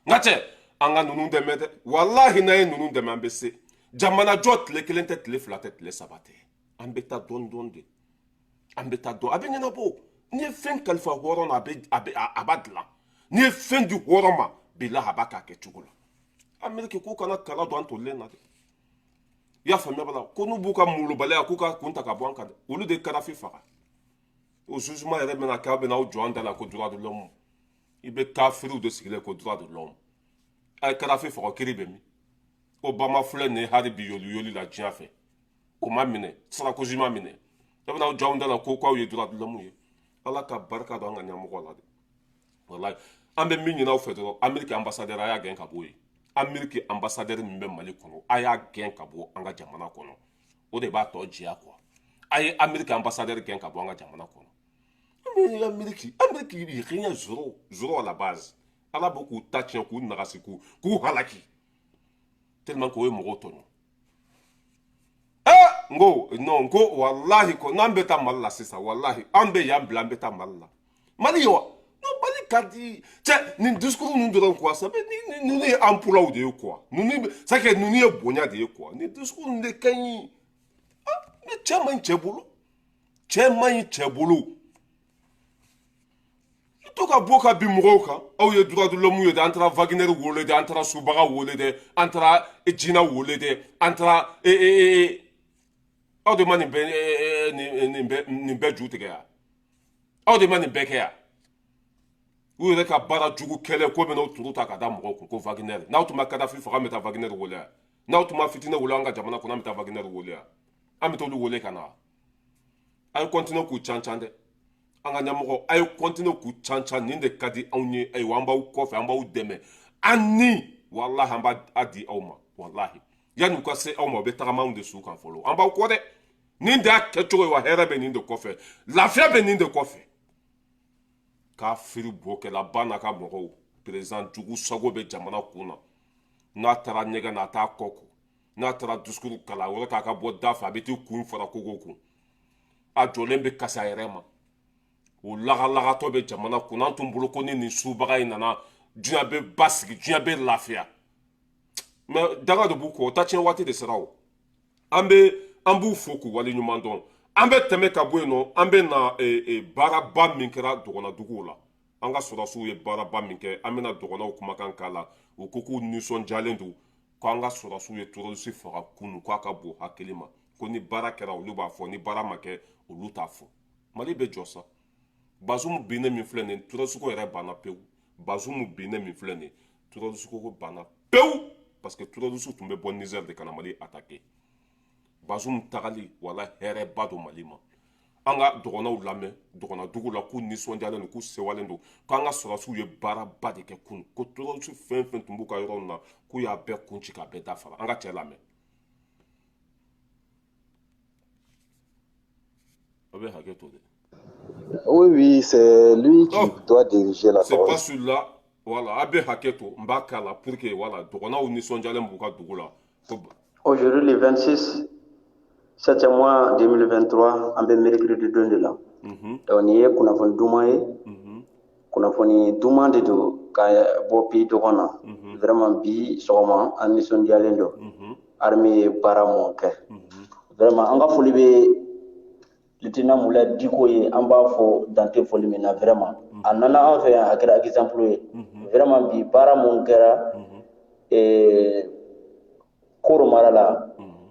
N ka cɛ, an ka ninnu dɛmɛ dɛ. Walahi, n'an ye ninnu dɛmɛ, an bɛ se. Jamana jɔ tile kelen tɛ, tile fila tɛ, tile saba tɛ. An bɛ taa dɔɔni dɔɔni de, an bɛ taa dɔn, a bɛ ɲɛnabɔ. N'i ye fɛn kalifa hɔrɔn na, a bɛ a bɛ a b'a dilan. N'i ye fɛn di hɔrɔn ma, bilahi, a b'a k'a kɛcogo la. Ameriki k'u kana kala don an tolen na dɛ. I y'a faamuya b'a la, ko n'u b'u ka molobaliya, k'u ka kun ta ka bɔ an kan dɛ. Olu de ye Kadafi faga. O jugement yɛrɛ bɛna kɛ, aw bɛna aw jɔ an da la ko droit de l'homme. I bɛ kafiriw de sigilen ko droit de l'homme. A ye Kadafi faga, o kiiri bɛ min? Obama filɛ nin ye hali bi, yoli yoli la diɲɛ fɛ, o ma minɛ, Sarkozy ma minɛ. E bɛna aw jɔ anw da la ko k'aw ye droit de l'homme ye. Ala ka barika don an ka ɲɛmɔgɔ la dɛ. Walayi, an bɛ min ɲini aw fɛ dɔrɔn, Amérique ambassadeur, a y'a gɛn ka bɔ yen. Amérique ambassadeur min bɛ Mali kɔnɔ, a y'a gɛn ka bɔ an ka jamana kɔnɔ. O de b'a tɔ jɛya quoi. A ye Amérique ambassadeur gɛn ka bɔ an ka jamana kɔnɔ. Mais Amérique, Amérique, rien, zéro, zéro à la base. Ala b'o k'u ta tiɲɛ, k'u nagasi, k'u halaki, tellement k'o ye mɔgɔw tɔɲɔ. Eh, n ko non, n ko walahi, ko n'an bɛ taa Mali la sisan, walahi, an bɛ yan bila, an bɛ taa Mali la. Mali ye wa? Non, Mali ka di cɛ. Nin discours ninnu dɔrɔn quoi, ça veut ni ninnu ye emploi de ye quoi. Ninnu, c'est que ninnu ye bonya de ye quoi. Nin discours ninnu de ka ɲi. Ah, mais cɛ man ɲi cɛ bolo, cɛ man ɲi cɛ bolo. To ka bɔ ka bin mɔgɔw kan, aw ye droit de l'homme ye dɛ, an taara Wagner wele dɛ, an taara Subaga wele dɛ, an taara Jina wele dɛ, an taara aw de ma nin bɛɛ, nin bɛɛ ju tigɛ yan. Aw de ma nin bɛɛ kɛ yan. U yɛrɛ ka baara jugu kɛlɛ ko bɛ n'o turu ta ka da mɔgɔw kun ko Wagner. N'aw tun ma Kadafi faga, an bɛ taa Wagner wele yan. N'aw tun ma fitinɛ wele an ka jamana kɔnɔ, an bɛ taa Wagner wele yan. An bɛ t'olu wele ka na. A ye continuer k'u can can dɛ. An ka ɲɛmɔgɔ, a ye continuer k'u can can. Nin de ka di anw ye. Ayiwa, an b'aw kɔfɛ, an b'aw dɛmɛ. An ni walahi, an b'a di aw ma. Walahi, yanni u ka se aw ma, u bɛ tagama anw de su kan fɔlɔ. An b'aw kɔ dɛ. Nin de y'a kɛcogo ye wa. Hɛrɛ bɛ nin de kɔfɛ, lafiya bɛ nin de kɔfɛ. Kafiri bɔkɛlaba n'a ka mɔgɔw, président jugu sago bɛ jamana kun na. N'a taara ɲɛgɛn na, a t'a kɔ ko. N'a taara discours kalan wɛrɛ k'a ka bɔ da fɛ, a bɛ t'i kun fara kogo kun. A jɔlen bɛ kasi a yɛrɛ ma. O lagalagatɔ bɛ jamana kun. An tun bolo ko ni nin subaga in nana, diɲɛ bɛ basigi, diɲɛ bɛ lafiya. Mais danga de b'u kɔ, o ta tiɲɛ waati de sera. O an bɛ, an b'u fo k'u waleɲuman dɔn. An bɛ tɛmɛ ka bɔ yen nɔ, an bɛ na baaraba min kɛra dɔgɔnnaduguw la. An ka sɔrɔdasiw ye baaraba min kɛ, an bɛna dɔgɔnnaw kumakan k'a la. U ko k'u nisɔndiyalen don k'an ka sɔrɔdasiw ye terroriste faga kunun, k'a ka bon hakili ma. Ko ni baara kɛra, olu b'a fɔ, ni baara ma kɛ, olu t'a fɔ. Mali bɛ jɔ sa. Bazoum binnen min filɛ nin ye, terroriste ko yɛrɛ banna pewu. Bazoum binnen min filɛ nin ye, terroriste ko banna pewu, parce que terroriste tun bɛ bɔ Niger de ka na Mali attaquer. Bazoum tagali, wala hɛrɛba don Mali ma. An ka dɔgɔnɔw lamɛn dɔgɔnnadugu la, k'u nisɔndiyalen don, k'u sewalen don, k'an ka sɔrɔdasiw ye baaraba de kɛ kunun, ko terroriste fɛn fɛn tun b'u ka yɔrɔ na, k'u y'a bɛɛ kun ci k'a bɛɛ dafara. An ka cɛ lamɛn. A bɛ hakɛ to dɛ. Oui, oui, c'est lui qui doit diriger la C'est pas celui-là. Voilà, a bɛ hakɛ to, n b'a k'a la pour que, voilà, dɔgɔnnaw nisɔndiyalen b'u ka dugu la. Aujourd'hui, le 26 7 mois 2023, an bɛ mercredi don de la. Donc nin ye kunnafoni duman ye. Kunnafoni duman de don ka bɔ pays dɔgɔn na. Vraiment, bi sɔgɔma, an nisɔndiyalen don. Armée ye baara mun kɛ. Vraiment, an ka foli bɛ lieutenant Moulaye Dicko ye. An b'a fɔ dante foli min na. Vraiment, a nana an fɛ yan, a kɛra exemple ye. Vraiment, bi baara mun kɛra Koro mara la,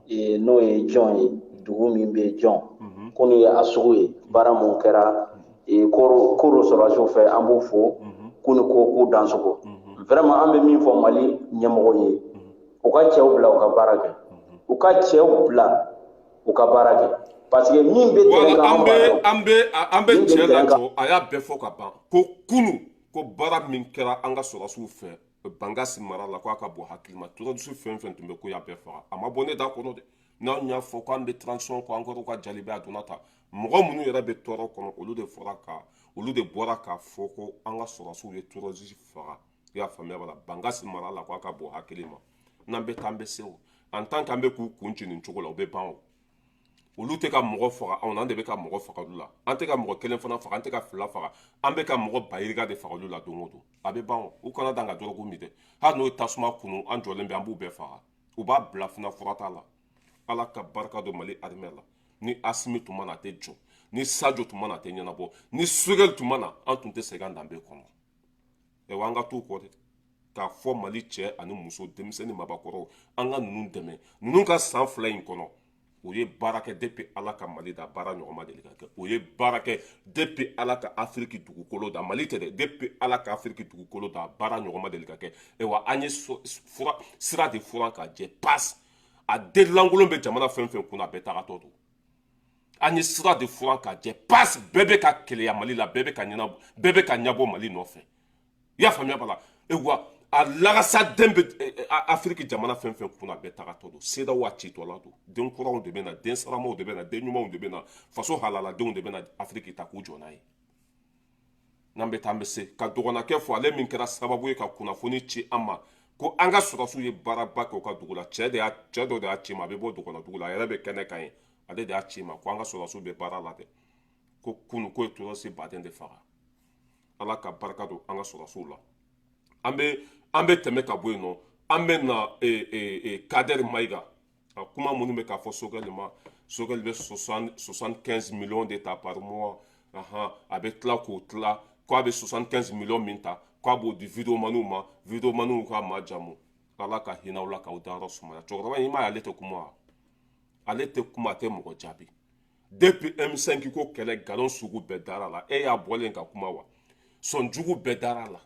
n'o ye Jɔn ye, dugu min bɛ Jɔn ko nin ye a sugu ye, baara mun kɛra Koro sɔrɔdasiw fɛ, an b'u fo k'u ni ko k'u dansogo. Vraiment, an bɛ min fɔ Mali ɲɛmɔgɔw ye, u ka cɛw bila u ka baara kɛ, u ka cɛw bila u ka baara kɛ, parce que min bɛ terrain kan, an bɛ an bɛ an bɛ cɛ lajɔ. A y'a bɛɛ fɔ ka ban ko kunu, ko baara min kɛra an ka sɔrɔdasiw fɛ Bangasi mara la, k'a ka bɔ hakili ma. Terroriste fɛn fɛn tun bɛ, ko y'a bɛɛ faga. A ma bɔ ne da kɔnɔ dɛ. N'anw y'a fɔ k'an bɛ transition kɔ, an kɔrɔ ka jaliba a donna ta. Mɔgɔ minnu yɛrɛ bɛ tɔɔrɔ kɔnɔ, olu de fɔra ka, olu de bɔra k'a fɔ ko an ka sɔrɔdasiw ye terroriste faga. I y'a faamuya b'a la, Bangasi mara la, k'a ka bɔ hakili ma. N'an bɛ taa, an bɛ se o. En tant qu'an bɛ k'u kun ci nin cogo la, o bɛ ban. O olu tɛ ka mɔgɔ faga anw na, an de bɛ ka mɔgɔ faga olu la. An tɛ ka mɔgɔ kelen fana faga, an tɛ ka fila faga, an bɛ ka mɔgɔ bayirika de faga olu la don o don. A bɛ ban o. U kana dan ka dɔrɔgu min dɛ. Hali n'o ye tasuma kunu, an jɔlen bɛ, an b'u bɛɛ faga. U b'a bila fina, fura t'a la. Ala ka barika don Mali armée la. Ni Asimi tun ma na, a tɛ jɔ. Ni Sadio tun ma na, a tɛ ɲɛnabɔ. Ni Sogɛli tun ma na, an tun tɛ segin an danbe kɔnɔ. Ayiwa, an ka t'u kɔ dɛ, k'a fɔ Mali cɛ ani muso, denmisɛnnin, mabakɔrɔw, an ka ninnu dɛmɛ. Ninnu ka san 2 in kɔnɔ, o ye baara kɛ depuis Ala ka Mali da, baara ɲɔgɔn ma deli ka kɛ. O ye baara kɛ depuis Ala ka Afiriki dugukolo da, Mali tɛ dɛ, depuis Ala ka Afiriki dugukolo da, baara ɲɔgɔn ma deli ka kɛ. Ayiwa, an ye sira de furan ka jɛ pas. A den lankolon bɛ jamana fɛn fɛn kunna, a bɛɛ tagatɔ don. An ye sira de furan ka jɛ parce bɛɛ bɛ ka keleya Mali la, bɛɛ bɛ ka ɲɛnabɔ, bɛɛ bɛ ka ɲɛbɔ Mali nɔfɛ. I y'a faamuya b'a la? Wa a lagasaden bɛ Afiriki jamana fɛn fɛn kunna, bɛɛ tagatɔ don. CEDEAO a citɔla don. Den kuraw de bɛ na, den saramaw de bɛ na, den ɲumanw de bɛ na, faso halaladenw de bɛ na Afiriki ta k'u jɔ n'a ye. N'an bɛ taa, an bɛ se ka dɔgɔnakɛ fɔ, ale min kɛra sababu ye ka kunnafoni ci an ma ko an ka sɔrɔdasiw ye baaraba kɛ u ka dugu la. Cɛ de y'a, cɛ dɔ de y'a ci ma, a bɛ bɔ dɔgɔnɔ la, a yɛrɛ bɛ kɛnɛ kan ye. Ale de y'a ci ma ko an ka sɔrɔdasiw bɛ baara la dɛ, ko kunu ko ye terroriste baden de faga. Ala ka barika don an ka sɔrɔdasiw la. An bɛ tɛmɛ ka bɔ yen nɔ, an bɛ na Kader Mayiga. A kuma minnu bɛ k'a fɔ Sogɛli ma, Sogɛli bɛ 75 millions de ta par mois. Ahan, a bɛ tila k'o tila k'a bɛ 75 millions min ta, k'a b'o di videomaniw ma, videomaniw ka ma jamu. Ala ka hinɛ aw la k'aw dayɔrɔ sumaya. Cɛkɔrɔba in, i m'a ye, ale tɛ kuma wa? Ale tɛ kuma, a tɛ mɔgɔ jaabi. Depuis M5 ko kɛlɛ, nkalon sugu bɛɛ dara la. E y'a bɔlen ka kuma wa? Sɔn jugu bɛɛ dara la.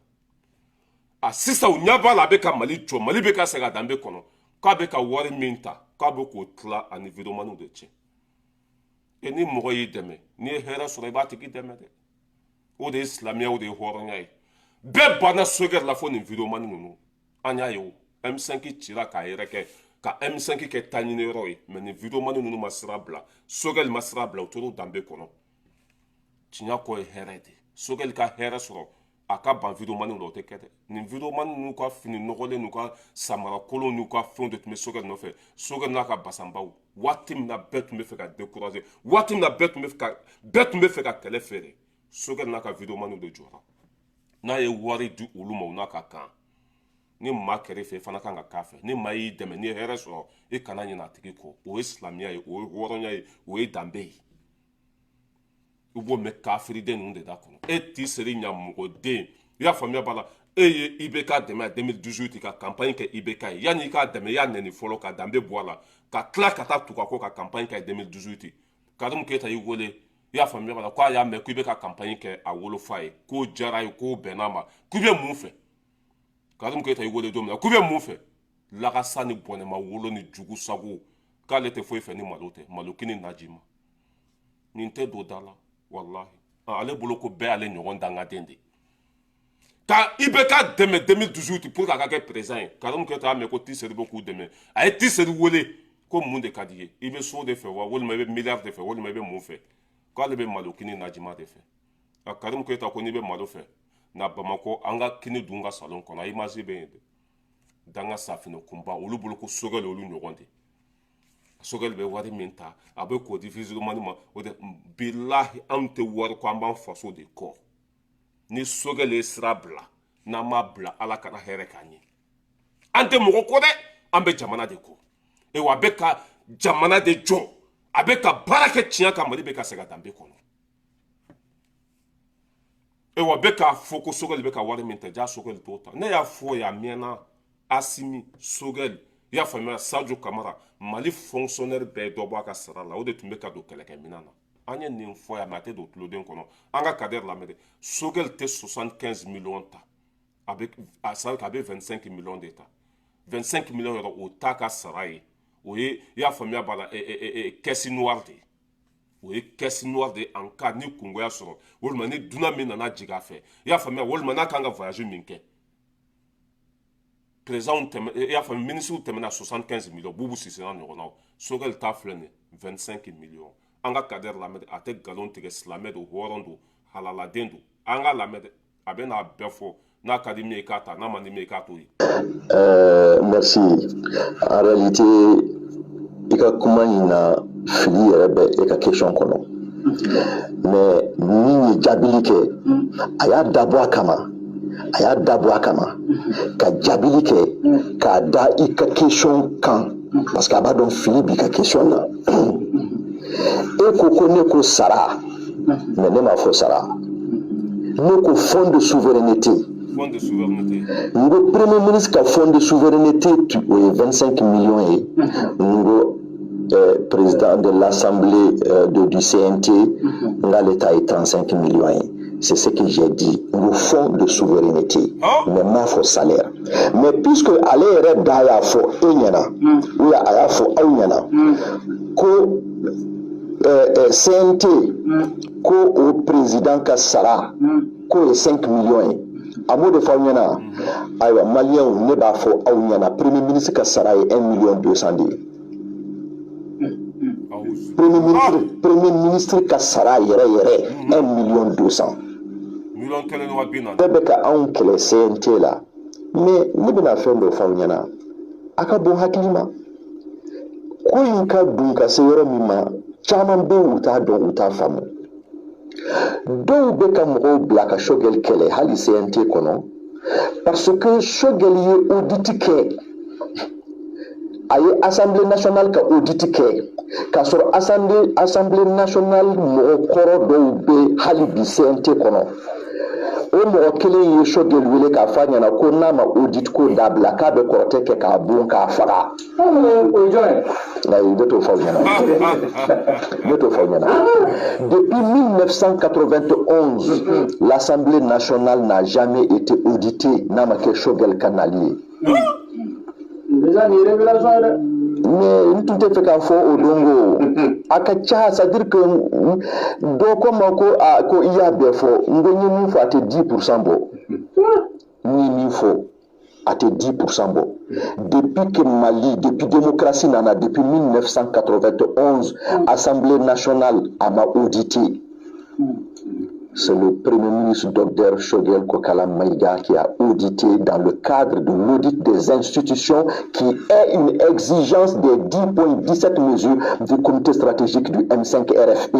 A sisan, u ɲɛ b'a la, a bɛ ka Mali jɔ, Mali bɛ ka segin a danbe kɔnɔ, k'a bɛ ka wari min ta, k'a bɛ k'o tila ani videomaniw de cɛ. E, ni mɔgɔ y'i dɛmɛ, n'i ye hɛrɛ sɔrɔ, i b'a tigi dɛmɛ dɛ. O de ye silamɛya, o de ye hɔrɔnya ye. Bɛɛ banna Sogɛli la fo nin videomani ninnu. An y'a ye, o M5 cira k'a yɛrɛ kɛ ka M5 kɛ taɲini yɔrɔ ye, mais nin videomani ninnu ma sira bila, Sogɛli ma sira bila, u tor'u danbe kɔnɔ. Tiɲɛ kɔ ye hɛrɛ de. Sogɛli ka hɛrɛ sɔrɔ, a ka ban videomaniw la, o tɛ kɛ dɛ. Nin videomani ninnu ka fini nɔgɔlen n'u ka samara kolon n'u ka fɛnw de tun bɛ Sogɛli nɔfɛ. Sogɛli n'a ka basanbaw, waati min na bɛɛ tun bɛ fɛ ka décourager, waati min na bɛɛ tun bɛ fɛ ka kɛlɛ feere, Sogɛli n'a ka videomaniw de jɔra. N'a ye wari di olu ma, u n'a ka kan. Ni maa kɛrɛ fɛ, i fana kan ka k'a fɛ. Ni maa y'i dɛmɛ, n'i ye hɛrɛ sɔrɔ, i kana ɲinɛ a tigi kɔ. O ye silamɛya ye, o ye hɔrɔnya ye, o ye danbe ye. I b'o mɛn kafiriden ninnu de da kɔnɔ. E t'i seri ɲa mɔgɔden. I y'a faamuya b'a la? E ye IBK dɛmɛ a 2018 ka campagne kɛ IBK ye. Yanni i k'a dɛmɛ, i y'a nɛni fɔlɔ ka danbe bɔ a la, ka tila ka taa tugu a kɔ ka campagne kɛ 2018. Karimu Keyita y'i wele, i y'a faamuya b'a la, k'a y'a mɛn k'i bɛ ka campagne kɛ a wolofa ye, k'o diyara ye, k'o bɛn'a ma, k'i bɛ mun fɛ? Karimu Keyita y'i wele don min na, k'u bɛ mun fɛ? Lagasa ni bɔnɛma wolo ni jugu sago, k'ale tɛ foyi fɛ ni malo tɛ, malokini naji ma. Nin tɛ don da la, walahi. Ale bolo ko bɛɛ y'ale ɲɔgɔn dangaden de. Ka IBK dɛmɛ 2018 pour que a ka kɛ président ye. Karimu Keyita y'a mɛn ko Tiseri bɛ k'u dɛmɛ, a ye Tiseri wele ko mun de ka di ye? I bɛ so de fɛ wa, walima i bɛ miliyari de fɛ, walima i bɛ mun fɛ? K'ale bɛ malokini najima de fɛ. A Karimu Keyita ko n'i bɛ malo fɛ, na Bamakɔ, an ka kini dun ka salon kɔnɔ. A image bɛ yen dɛ. Danga safinɛ kunba, olu bolo ko Sogɛli olu ɲɔgɔn de. Sogɛli bɛ wari min ta, a bɛ k'o di videomani ma, o de bilahi. Anw tɛ wari ko, an b'an faso de kɔ. Ni Sogɛli ye sira bila, n'an m'a bila, Ala kana hɛrɛ k'an ye. An tɛ mɔgɔ kɔ dɛ, an bɛ jamana de kɔ. Ewa, a bɛ ka jamana de jɔ, a bɛ ka baara kɛ tiɲɛ kan, Mali bɛ ka segin a danbe kɔnɔ. Ewa, bɛ k'a fɔ ko Sogɛli bɛ ka wari min ta, ja Sogɛli t'o ta. Ne y'a fɔ yan a mɛnna. Asimi, Sogɛli, i y'a faamuya, Sadio Kamara, Mali fonctionnaire bɛɛ ye dɔ bɔ a ka sara la, o de tun bɛ ka don kɛlɛkɛminɛn na. An ye nin fɔ yan, mais a tɛ don tuloden kɔnɔ. An ka Kader lamɛn dɛ. Sogɛli tɛ 75 millions ta, a bɛ a sara, a bɛ 25 millions de ta. 25 millions yɛrɛ, o t'a ka sara ye. O ye, i y'a faamuya b'a la, caisse noire de ye. O ye caisse noire de ye en cas ni kungoya sɔrɔ, walima ni dunan min nana jigin a fɛ, i y'a faamuya, walima n'a kan ka voyage min kɛ. Président tɛmɛ, i y'a faamu, ministre tɛmɛna 75 millions, Bubu Sise n'a ɲɔgɔnnaw. Sogɛli ta filɛ nin 25 millions. An ka Kader lamɛn dɛ. A tɛ nkalon tigɛ, silamɛ don, hɔrɔn don, halaladen don. An ka lamɛn dɛ. A bɛ n'a bɛɛ fɔ. N'a ka di min ye, i k'a ta, n'a man di min ye, i k'a to yen. Merci. En réalité, i ka kuma in na, fili yɛrɛ bɛ e ka question kɔnɔ. Mais min ye jaabili kɛ, a y'a dabɔ a kama. A y'a dabɔ a kama ka jaabili kɛ k'a da i ka question kan, parce que a b'a dɔn fili b'i ka question na. E ko ko ne ko sara, mais ne m'a fɔ sara. Ne ko fonds de souveraineté. Fonds de souveraineté. N ko premier ministre ka fonds de souveraineté, o ye 25 millions ye. N ko président de l'assemblée du CNT, n k'ale ta ye 35 millions ye. C'est ce que j'ai dit. N ko fonds de souveraineté, mais n m'a fɔ salaire. Mais puisque ale yɛrɛ da y'a fɔ e ɲɛna, ou a y'a fɔ aw ɲɛna ko CNT ko o président ka sara k'o ye 5 millions ye, a m'o de fɔ aw ɲɛna. Ayiwa, maliyɛnw, ne b'a fɔ aw ɲɛna, premier ministre ka sara ye 1 million 200 de ye. Premier ministre ka sara yɛrɛ yɛrɛ, 1 million 200. Miliyɔn 1 ni 20 000. Bɛɛ bɛ ka anw kɛlɛ CNT la, mais ne bɛna fɛn dɔ fɔ aw ɲɛna, a ka bon hakili ma. Ko in ka dun ka se yɔrɔ min ma, caman bɛ yen, u t'a dɔn, u t'a faamu. Dɔw bɛ ka mɔgɔw bila ka Choguel kɛlɛ hali CNT kɔnɔ, parce que Choguel ye audit kɛ, a ye Assemblée nationale ka audit kɛ k'a sɔrɔ Assemblée nationale mɔgɔ kɔrɔ dɔw bɛ hali bi CNT kɔnɔ. O mɔgɔ kelen ye Choguel wele k'a fɔ a ɲɛna ko n'a ma audit ko dabila, k'a bɛ kɔrɔtɛ kɛ k'a bon k'a faga. O ye jɔn ye? Ayi, ne t'o fɔ aw ɲɛna, ne t'o fɔ aw ɲɛna. Depuis 1991, l'Assemblée nationale n'a jamais été auditée n'a ma kɛ Choguel ka nali ye. Déjà, nin ye révélation ye dɛ. Mais n tun tɛ fɛ k'a fɔ o don ko a ka ca, c'est à dire que dɔ ko n ma ko a ko i y'a bɛɛ fɔ. N ko n ye min fɔ, a tɛ 10% bɔ. N ye min fɔ, a tɛ 10% bɔ. Depuis que Mali, depuis démocratie nana, depuis 1991, Assemblée nationale a ma audité. C'est le Premier ministre Dr Choguel Kokalla Maïga qui a audité dans le cadre de l'audit des institutions, qui est une exigence des 10.17 mesures du comité stratégique du M5 RFP.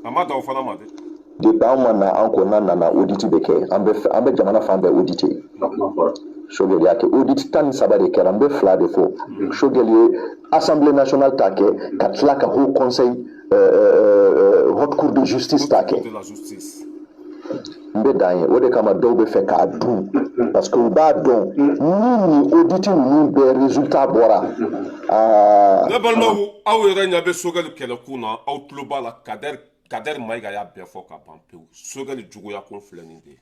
A ma dan o fana ma dɛ. Depuis an ma na, an ko n'an nana, audit bɛ kɛ, an bɛ jamana fan bɛɛ audité. Choguel y'a kɛ, audit 13 de kɛra, n bɛ fila de fɔ. Choguel ye Assemblée nationale ta kɛ, ka tila ka Haut Conseil, Haute Cour de justice ta kɛ. De la justice. N bɛ dan ye. O de kama dɔw bɛ fɛ k'a dun, parce que u b'a dɔn ni nin audit ninnu bɛɛ résultat bɔra, aa. Ne balimaw, aw yɛrɛ ɲɛ bɛ Choguel kɛlɛkun na, aw tulo b'a la. Kader Mayiga y'a bɛɛ fɔ ka ban pewu. Choguel juguya kun filɛ nin de ye.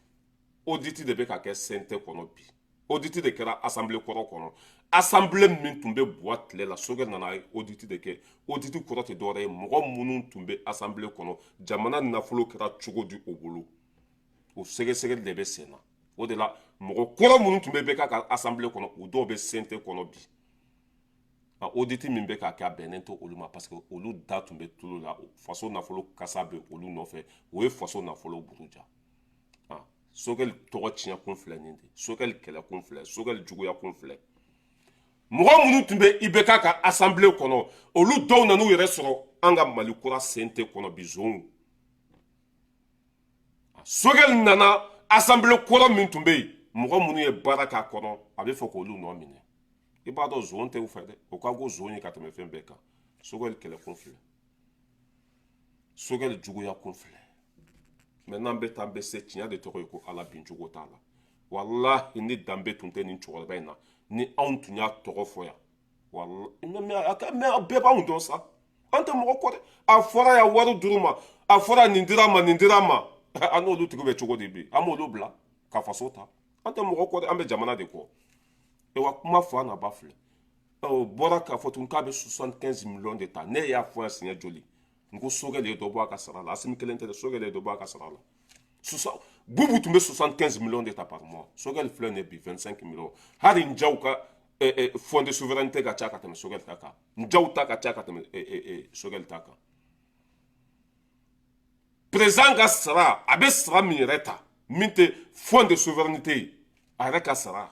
Audit de bɛ ka kɛ CNT kɔnɔ bi, audit de kɛra assemblée kɔrɔ kɔnɔ, assemblée min tun bɛ buwa tile la. Choguel nana audit de kɛ. Audit kɔrɔ tɛ dɔwɛrɛ ye, mɔgɔ minnu tun bɛ assemblée kɔnɔ, jamana nafolo kɛra cogo di o bolo, o sɛgɛsɛgɛli de bɛ sen na. O de la, mɔgɔ kɔrɔ minnu tun bɛ bɛ ka assemblée kɔnɔ, o dɔw bɛ CNT kɔnɔ bi. A audit min bɛ ka kɛ, a bɛnnen tɛ olu ma, parce que olu da tun bɛ tulu la, faso nafolo kasa bɛ olu nɔfɛ, o ye faso nafolo buruja. Choguel tɔgɔ tiɲɛ kun filɛ nin de, Choguel kɛlɛ kun filɛ, Choguel juguya kun filɛ. Mɔgɔ minnu tun bɛ IBK ka assemblée kɔnɔ, olu dɔw nan'u yɛrɛ sɔrɔ an ka Mali kura CNT kɔnɔ bi zonw. Choguel nana, assemblée kɔrɔ min tun bɛ yen, mɔgɔ minnu ye baara k'a kɔnɔ, a bɛ fɛ k'olu nɔ minɛ. I b'a dɔn zon tɛ u fɛ dɛ, o ka go zon ye ka tɛmɛ fɛn bɛɛ kan. Choguel kɛlɛ kun filɛ, Choguel juguya kun filɛ. Mɛ n'an bɛ taa, an bɛ se tiɲɛ de tɔgɔ ye ko Ala bincogo t'a la. Walahi, ni danbe tun tɛ nin cɛkɔrɔba in na, ni anw tun y'a tɔgɔ fɔ yan, walahi, mais bɛɛ b'anw dɔn sa, an tɛ mɔgɔ kɔ dɛ. A fɔra yan, wari dir'u ma, a fɔra nin dira ma, nin dira ma, an n'olu tigi bɛ cogo di bi? An b'olu bila ka faso ta. An tɛ mɔgɔ kɔ dɛ, an bɛ jamana de kɔ. Wa kuma fɔ, an na ba filɛ, o bɔra k'a fɔ tuguni k'a bɛ 75 millions de ta. Ne y'a fɔ yan siɲɛ joli? N ko Choguel ye dɔ bɔ a ka sara la. Asimi kelen tɛ dɛ, Choguel ye dɔ bɔ a ka sara la. Boubou tun bɛ 75 millions de ta par mois. Choguel filɛ nin ye bi, 25 millions. Hali Njaw ka fonds de souveraineté ka ca ka tɛmɛ Choguel ta kan. Njaw ta ka ca ka tɛmɛ Choguel ta kan. Président ka sara, a bɛ sara min yɛrɛ ta, min tɛ fonds de souveraineté ye, a yɛrɛ ka sara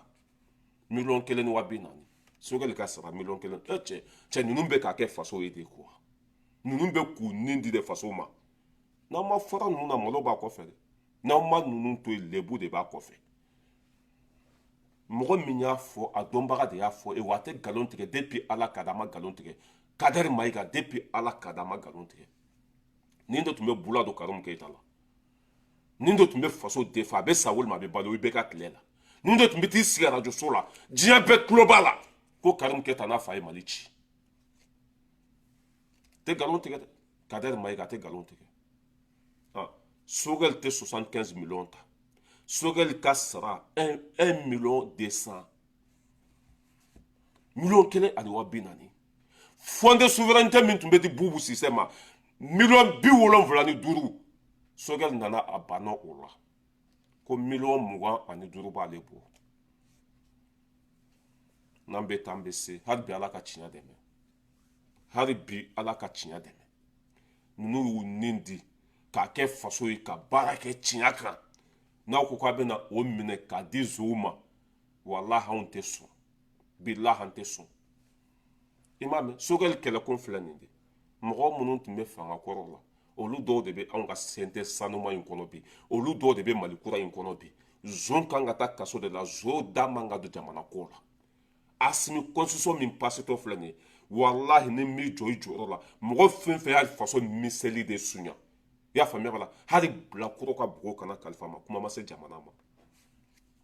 1,2 miliyɔn. Choguel ka sara miliyɔn 1. E cɛ, cɛ ninnu bɛ k'a kɛ faso ye de quoi. Ninnu bɛ k'u nin di de faso ma. N'aw ma fara ninnu na, malo b'a kɔfɛ dɛ. N'aw ma ninnu to yen, lebu de b'a kɔfɛ. Mɔgɔ min y'a fɔ, a dɔnbaga de y'a fɔ e wa, a tɛ nkalon tigɛ. Depuis Ala ka da, a ma nkalon tigɛ. Kader Mayiga, depuis Ala ka da, a ma nkalon tigɛ. Nin de tun bɛ bula don Karimu Keyita la, nin de tun bɛ faso defa, a bɛ sa walima a bɛ balo i bɛ ka tile la. Nin de tun bɛ t'i sigi arajo so la, diɲɛ bɛɛ tulo b'a la ko Karimu Keyita n'a fa ye Mali ci. Tɛ nkalon tigɛ dɛ, Kader Mayiga tɛ nkalon tigɛ. Choguel tɛ 75 millions ta. Choguel ka sara 1 million 200, 1,2 million. Fonds de souveraineté min tun bɛ di Bubu Sise ma, miliyɔn 75, Sogɛli nana a banna o la ko miliyɔn 25 b'ale bɔ. N'an bɛ taa, an bɛ se. Hali bi, Ala ka tiɲɛ dɛmɛ. Hali bi, Ala ka tiɲɛ dɛmɛ. Ninnu y'u nin di k'a kɛ faso ye, ka baara kɛ tiɲɛ kan. N'aw ko k'a bɛna o minɛ k'a di zow ma, walahi, anw tɛ sɔn. Bilahi, an tɛ sɔn. I m'a mɛn, Sogɛli kɛlɛkun filɛ nin de. Mɔgɔ minnu tun bɛ fanga kɔrɔ la, olu dɔw de bɛ anw ka CNT sanuma in kɔnɔ bi, olu dɔw de bɛ Mali kura in kɔnɔ bi. Zon kan ka taa kaso de la. Zo da man ka don jamana ko la. Asimi, constitution min pasetɔ filɛ nin ye, walahi, ni m'i jɔ i jɔyɔrɔ la, mɔgɔ fɛn fɛn y'a faso miseli de sunya, i y'a faamuya b'a la, hali bilakoro ka bugo kana kalifa ma, kuma ma se jamana ma.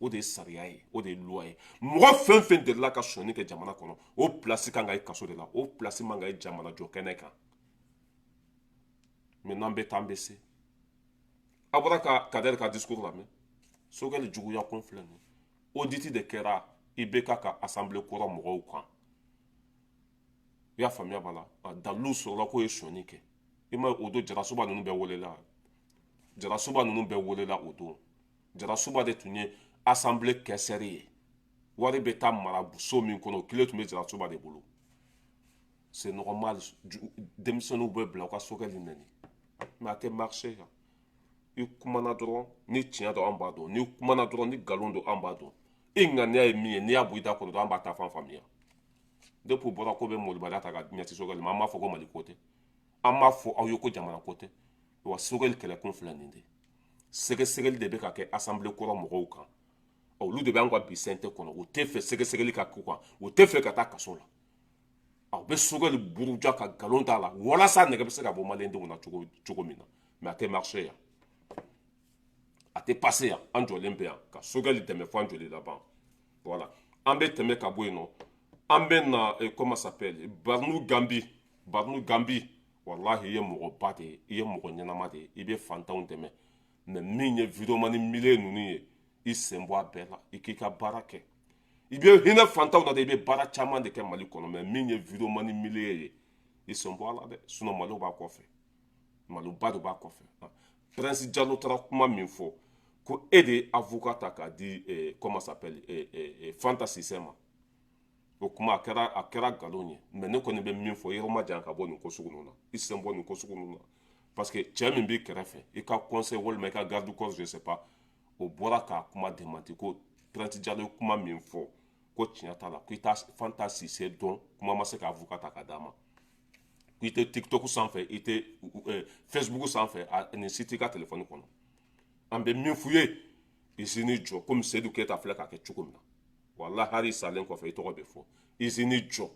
O de ye sariya ye, o de ye loi ye. Mɔgɔ fɛn fɛn delila ka sonyani kɛ jamana kɔnɔ, o place kan ka ye kaso de la, o place man ka ye jamana jɔ kɛnɛ kan. Mɛ n'an bɛ taa, an bɛ se. A bɔra ka Kadɛri ka discours lamɛn. Sogɛli juguya kun filɛ nin ye. Audit de kɛra IBK ka assemblée kɔrɔ mɔgɔw kan, i y'a faamuya b'a la. Dalilu sɔrɔla k'o ye sonyani kɛ. I ma o don, Jarasuba ninnu bɛɛ welela. Jarasuba ninnu bɛɛ welela o don. Jarasuba de tun ye assemblée caissière ye. Wari bɛ taa mara so min kɔnɔ, o kile tun bɛ Jarasuba de bolo. C'est normal, denmisɛnninw bɛ bila u ka Sogɛli nɛni, mais a tɛ marcher yan. I kumana dɔrɔn, ni tiɲɛ don, an b'a dɔn. Ni kumana dɔrɔn, ni nkalon don, an b'a dɔn. I ŋaniya ye min ye, n'i y'a bɔ i da kɔnɔ dɔrɔn, an b'a ta fan faamuya. Depuis u bɔra ko bɛ molobaliya ta ka ɲɛsin Sogɛli ma, an b'a fɔ ko Mali ko tɛ, an b'a fɔ aw ye ko jamana ko tɛ. Wa Sogɛli kɛlɛkun filɛ nin de. Sɛgɛsɛgɛli de bɛ ka kɛ assemblée kɔrɔ mɔgɔw kan. Olu de bɛ an ka bi CNT kɔnɔ. U tɛ fɛ sɛgɛsɛgɛli ka k'u kan, u tɛ fɛ ka taa kaso la. Aw bɛ Sogɛli buruja ka nkalon t'a la walasa nɛgɛ bɛ se ka bɔ maliyɛndenw na cogo min na. Mais a tɛ marcher yan, a tɛ passer yan. An jɔlen bɛ yan ka Sogɛli dɛmɛ fo an joli laban. Voilà, an bɛ tɛmɛ ka bɔ yen nɔ. An bɛ na, comment s'appelle, Barnu Gambi. Barnu Gambi, walahi, i ye mɔgɔba de ye, i ye mɔgɔ ɲɛnama de ye, i bɛ fantanw dɛmɛ. Mais min ye vidéoman milieu ninnu ye, i sen bɔ a bɛɛ la. I k'i ka baara kɛ, i bɛ hinɛ fantanw na de, i bɛ baara caman de kɛ Mali kɔnɔ. Mais min ye vidéoman milieu ye, i sen bɔ a la dɛ, sinon Malo b'a kɔfɛ, maloba de b'a kɔfɛ. Prince Jalo taara kuma min fɔ ko e de ye avocat ta k'a di, comment s'appelle, Fanta Sise ma, o kuma a kɛra nkalon ye. Mais ne kɔni bɛ min fɔ, yɔrɔ ma jan ka bɔ nin ko sugu ninnu na, i sen bɔ nin ko sugu ninnu na, parce que cɛ min b'i kɛrɛfɛ, i ka conseil walima i ka garde corps, je sais pas, o bɔra k'a kuma démenti ko Prince Jalo ye kuma min fɔ ko tiɲɛ t'a la, ko i t'a Fanta Sise dɔn, kuma ma se ka avocat ta k'a d'a ma, ko i tɛ TikTok sanfɛ, i tɛ Facebook sanfɛ, nin si t'i ka téléphone kɔnɔ. An bɛ min f'u ye, usine jɔ komi Seydou Keyita filɛ k'a kɛ cogo min na. Walahi, hali salen kɔfɛ, i tɔgɔ bɛ fɔ. Usine jɔ,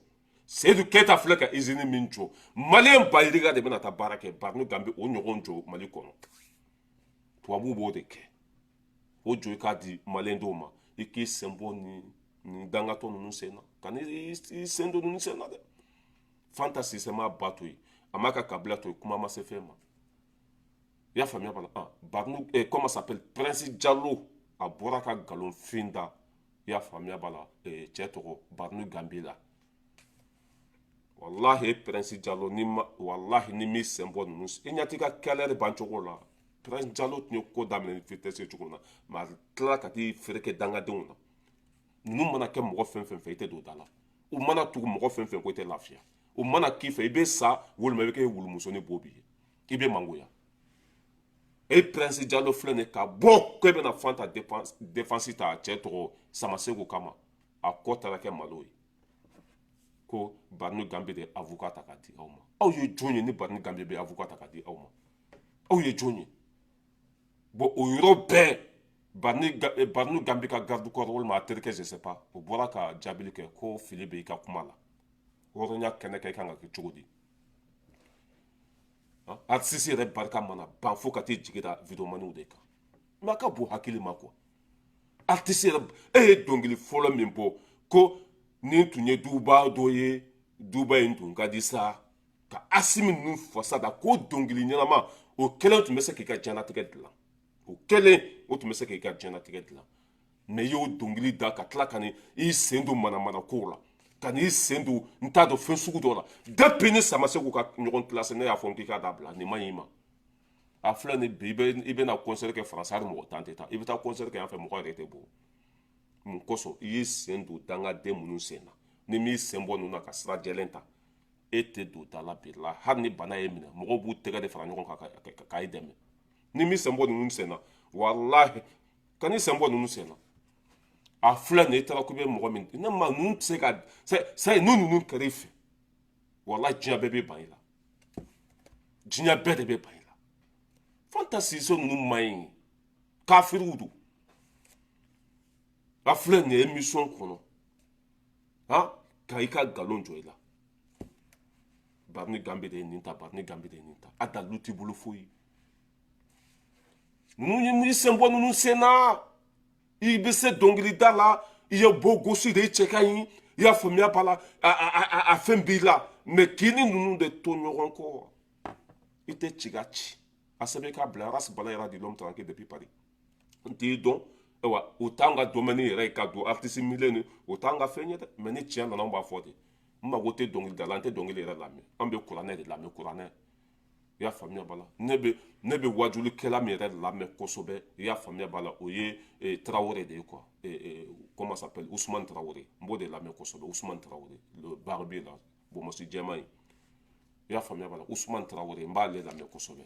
Seydou Keyita filɛ ka usine min jɔ, maliyɛn ba yirika de bɛna taa baara kɛ. Barnu Gambi, o ɲɔgɔn jɔ Mali kɔnɔ. Tubabuw b'o de kɛ. O jɔ, i k'a di maliyɛndenw ma. I k'i sen bɔ nin dangatɔ ninnu sen na, ka n'i sen don ninnu sen na dɛ. Fanta Sise m'a ba to yen, a m'a ka kabila to yen, kuma ma se fɛn ma. I y'a faamuya b'a la. Ah, Barnu, comment s'appelle, Prince Jalo, a bɔra ka nkalonfin da, i y'a faamuya b'a la, cɛ tɔgɔ Barnu Gambi la. Walahi, Prince Jalo, ni ma, walahi, ni m'i sen bɔ ninnu, i ɲɛ t'i ka kɛlɛ ban cogo la. Prince Jalo tun ye ko daminɛ ni vitesse ye cogo min na, mais a tilala ka t'i feere kɛ dangadenw na. Ninnu mana kɛ mɔgɔ fɛn fɛn fɛ, i tɛ don da la. U mana tugu mɔgɔ fɛn fɛn ko, i tɛ lafiya. U mana k'i fɛ, i bɛ sa walima i bɛ kɛ wulumusonin bo bi ye, i bɛ mangoya. E Prince Jalo filɛ nin ye ka bɔ ko e bɛna Fanta défense ta cɛ tɔgɔ Samaseko kama, a kɔ taara kɛ malo ye ko Barni Gambi de avocat ta k'a di aw ma. Aw ye jɔn ye ni Barni Gambi bɛ avocat ta k'a di aw ma? Aw ye jɔn ye? Bon, o yɔrɔ bɛɛ, Barni Gambi ka garde corps walima a terikɛ, je sais pas, o bɔra ka jaabili kɛ ko fili bɛ i ka kuma la. Hɔrɔnya kɛnɛ kan, i kan ka kɛ cogo di? Artiste yɛrɛ barika mana ban fo ka t'i jigi da videomaniw de kan, mais a ka bon hakili ma quoi. Artiste yɛrɛ, e ye dɔnkili fɔlɔ min bɔ ko nin tun ye duba dɔ ye, duba in tun ka di sa, ka Asimi ninnu fasa da ko dɔnkili ɲɛnama, o kelen tun bɛ se k'i ka diɲɛlatigɛ dilan, o kelen o tun bɛ se k'i ka diɲɛlatigɛ dilan. Mais i y'o dɔnkili da ka tila ka ni i sen don manamana kow la. Ka n'i sen don n t'a dɔn fɛn sugu dɔ la. Depuis ni Samaseku ka ɲɔgɔn kilase, ne y'a fɔ n k'i k'a dabila, nin man ɲi i ma. A filɛ nin bi, i bɛna concert kɛ Faransi, hali mɔgɔ 10 tɛ taa. I bɛ taa concert kɛ yan fɛ, mɔgɔ yɛrɛ tɛ bɔ. Mun kosɔn i y'i sen don dangaden minnu sen na? Ni m'i sen bɔ ninnu na ka sira jɛlen ta, e tɛ don da la bi la. Hali ni bana ye minɛ, mɔgɔw b'u tɛgɛ de fara ɲɔgɔn kan ka i dɛmɛ. Ni m'i sen bɔ ninnu sen na, walahi, ka n'i sen bɔ ninnu sen na. A filɛ nin ye, i taara k'i bɛ mɔgɔ min, ne ma ninnu tɛ se ka c'est n'u ninnu kɛra i fɛ, walahi, diɲɛ bɛɛ bɛ ban i la, diɲɛ bɛɛ de bɛ ban i la. Fanta Sise ninnu man ɲi, kafiriw don. A filɛ nin ye émission kɔnɔ, han, ka i ka nkalon jɔ i la. Barani Gambi de ye nin ta, Barani Gambi de ye nin ta, a dalilu t'i bolo foyi. Ninnu ye sen bɔ ninnu sen na. I bɛ se dɔnkilida la, i ye beau gosse de, i cɛ ka ɲi, i y'a faamuya b'a la, a fɛn b'i la, mais k'i ni ninnu de to ɲɔgɔn kɔ, i tɛ ci ka ci. A sɛbɛn k'a bila Ras Bala yɛrɛ di l'homme tranquille depuis Paris. N t'i dɔn, ayiwa, o t'an ka domaine yɛrɛ ye ka don artiste milieu ni o t'an ka fɛn ye dɛ, mais ni tiɲɛ nana, an b'a fɔ de. N mago tɛ dɔnkilida la, an tɛ dɔnkili yɛrɛ lamɛn, an bɛ kuranɛ de lamɛn, kuranɛ. I y'a faamuya b'a la. Ne bɛ wajulikɛla min yɛrɛ lamɛn kosɛbɛ, i y'a faamuya b'a la, o ye Tarawele de ye quoi, comment s'appelle, Ousmane Tarawele. N b'o de lamɛn kosɛbɛ, Ousmane Tarawele, le barbier là, bonbonsi jɛman in, i y'a faamuya b'a la. Ousmane Tarawele, n b'ale lamɛn kosɛbɛ.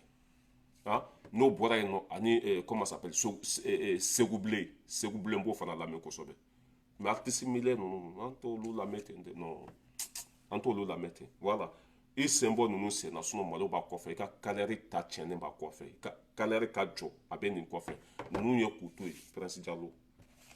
Han, n'o bɔra yen nɔ, ani comment s'appelle, Segu Bilen, Segu Bilen, n b'o fana lamɛn kosɛbɛ. Mais artiste milieu ninnu, an t'olu lamɛn ten de, non, an t'olu lamɛn ten. Voilà, i sen bɔ ninnu sen na, sinon malo b'a kɔfɛ, i ka carrière ta tiɲɛnen b'a kɔfɛ, i ka carrière ka jɔ a bɛ nin kɔfɛ. Ninnu ye k'u to yen, Prince Jalo,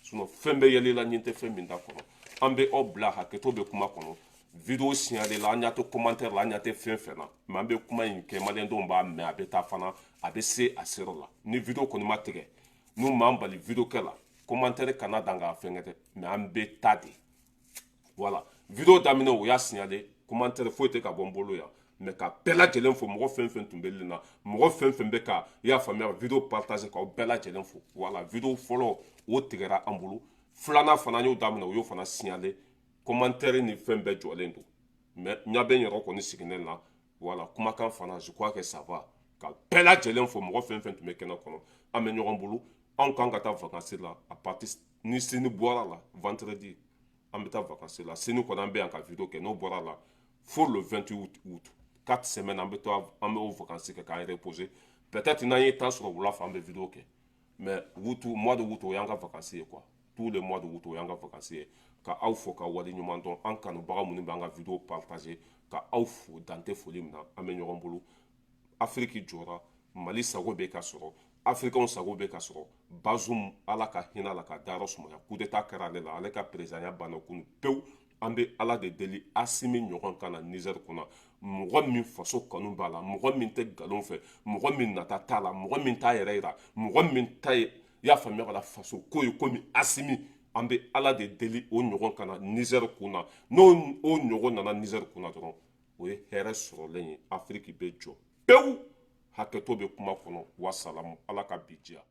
sinon fɛn bɛɛ yɛlɛ la, ɲin tɛ fɛn min da kɔnɔ. An bɛ aw bila, hakɛto bɛ kuma kɔnɔ. Vidéo signalé la, an ɲa tɛ commentaire la, an ɲa tɛ fɛn fɛn na, mais an bɛ kuma in kɛ, maliyɛndenw b'a mɛn, a bɛ taa fana, a bɛ se a seyɔrɔ la. Ni vidéo kɔni ma tigɛ, n'u m'an bali vidéo kɛ la, commentaire kana dan k'a fɛn kɛ dɛ, mais an bɛ taa de. Voilà, vidéo daminɛ, o y'a signalé, commentaire foyi tɛ ka bɔ n bolo yan, mais ka bɛɛ lajɛlen fo, mɔgɔ fɛn fɛn tun bɛ nin na, mɔgɔ fɛn fɛn bɛ ka, i y'a faamuya, vidéo partager, k'aw bɛɛ lajɛlen fo. Voilà, vidéo fɔlɔ o tigɛra an bolo, filanan fana an y'o daminɛ, o y'o fana signalé, commentaire ni fɛn bɛɛ jɔlen don, mais ɲa bɛ n yɛrɛ kɔni sigilen na. Voilà, kumakan fana, je crois que ça va. Ka bɛɛ lajɛlen fo, mɔgɔ fɛn fɛn tun bɛ kɛnɛ kɔnɔ, an bɛ ɲɔgɔn bolo. Anw kan ka taa vacances la à partir ni sini bɔra la, vendredi an bɛ taa vacances la. Sini kɔni an bɛ yan ka vidéo kɛ, n'o bɔra la fo le 28 août, 4 semaines, an bɛ taa, an bɛ o vacances kɛ k'an reposer. Peut-être n'an ye temps sɔrɔ wula fɛ, an bɛ vidéo kɛ, mais août, mois de août, o y'an ka vacances ye quoi, tous les mois de août, o y'an ka vacances ye. Ka aw fo ka wale ɲuman dɔn, an kanubaga minnu b'an ka vidéo partager, ka aw fo dan tɛ foli min na. An bɛ ɲɔgɔn bolo. Afiriki jɔra, Mali sago bɛ ka sɔrɔ, Afirikɛnw sago bɛ ka sɔrɔ. Bazoum, Ala ka hinɛ la ka dayɔrɔ sumaya, coup d'état kɛra ale la, ale ka présidentya banna kunu pewu. An bɛ Ala de deli, Asimi ɲɔgɔn ka na Niger kunna, mɔgɔ min faso kanu b'a la, mɔgɔ min tɛ nkalon fɛ, mɔgɔ min nata t'a la, mɔgɔ min t'a yɛrɛ yira, mɔgɔ min ta ye, i y'a faamuya ka la, faso ko ye komi Asimi. An bɛ Ala de deli, o ɲɔgɔn ka na Niger kunna. N'o o ɲɔgɔn nana Niger kunna dɔrɔn, o ye hɛrɛ sɔrɔlen ye, Afiriki bɛ jɔ pewu. Hakɛto bɛ kuma kɔnɔ. Wasalamu, Ala ka bi diya.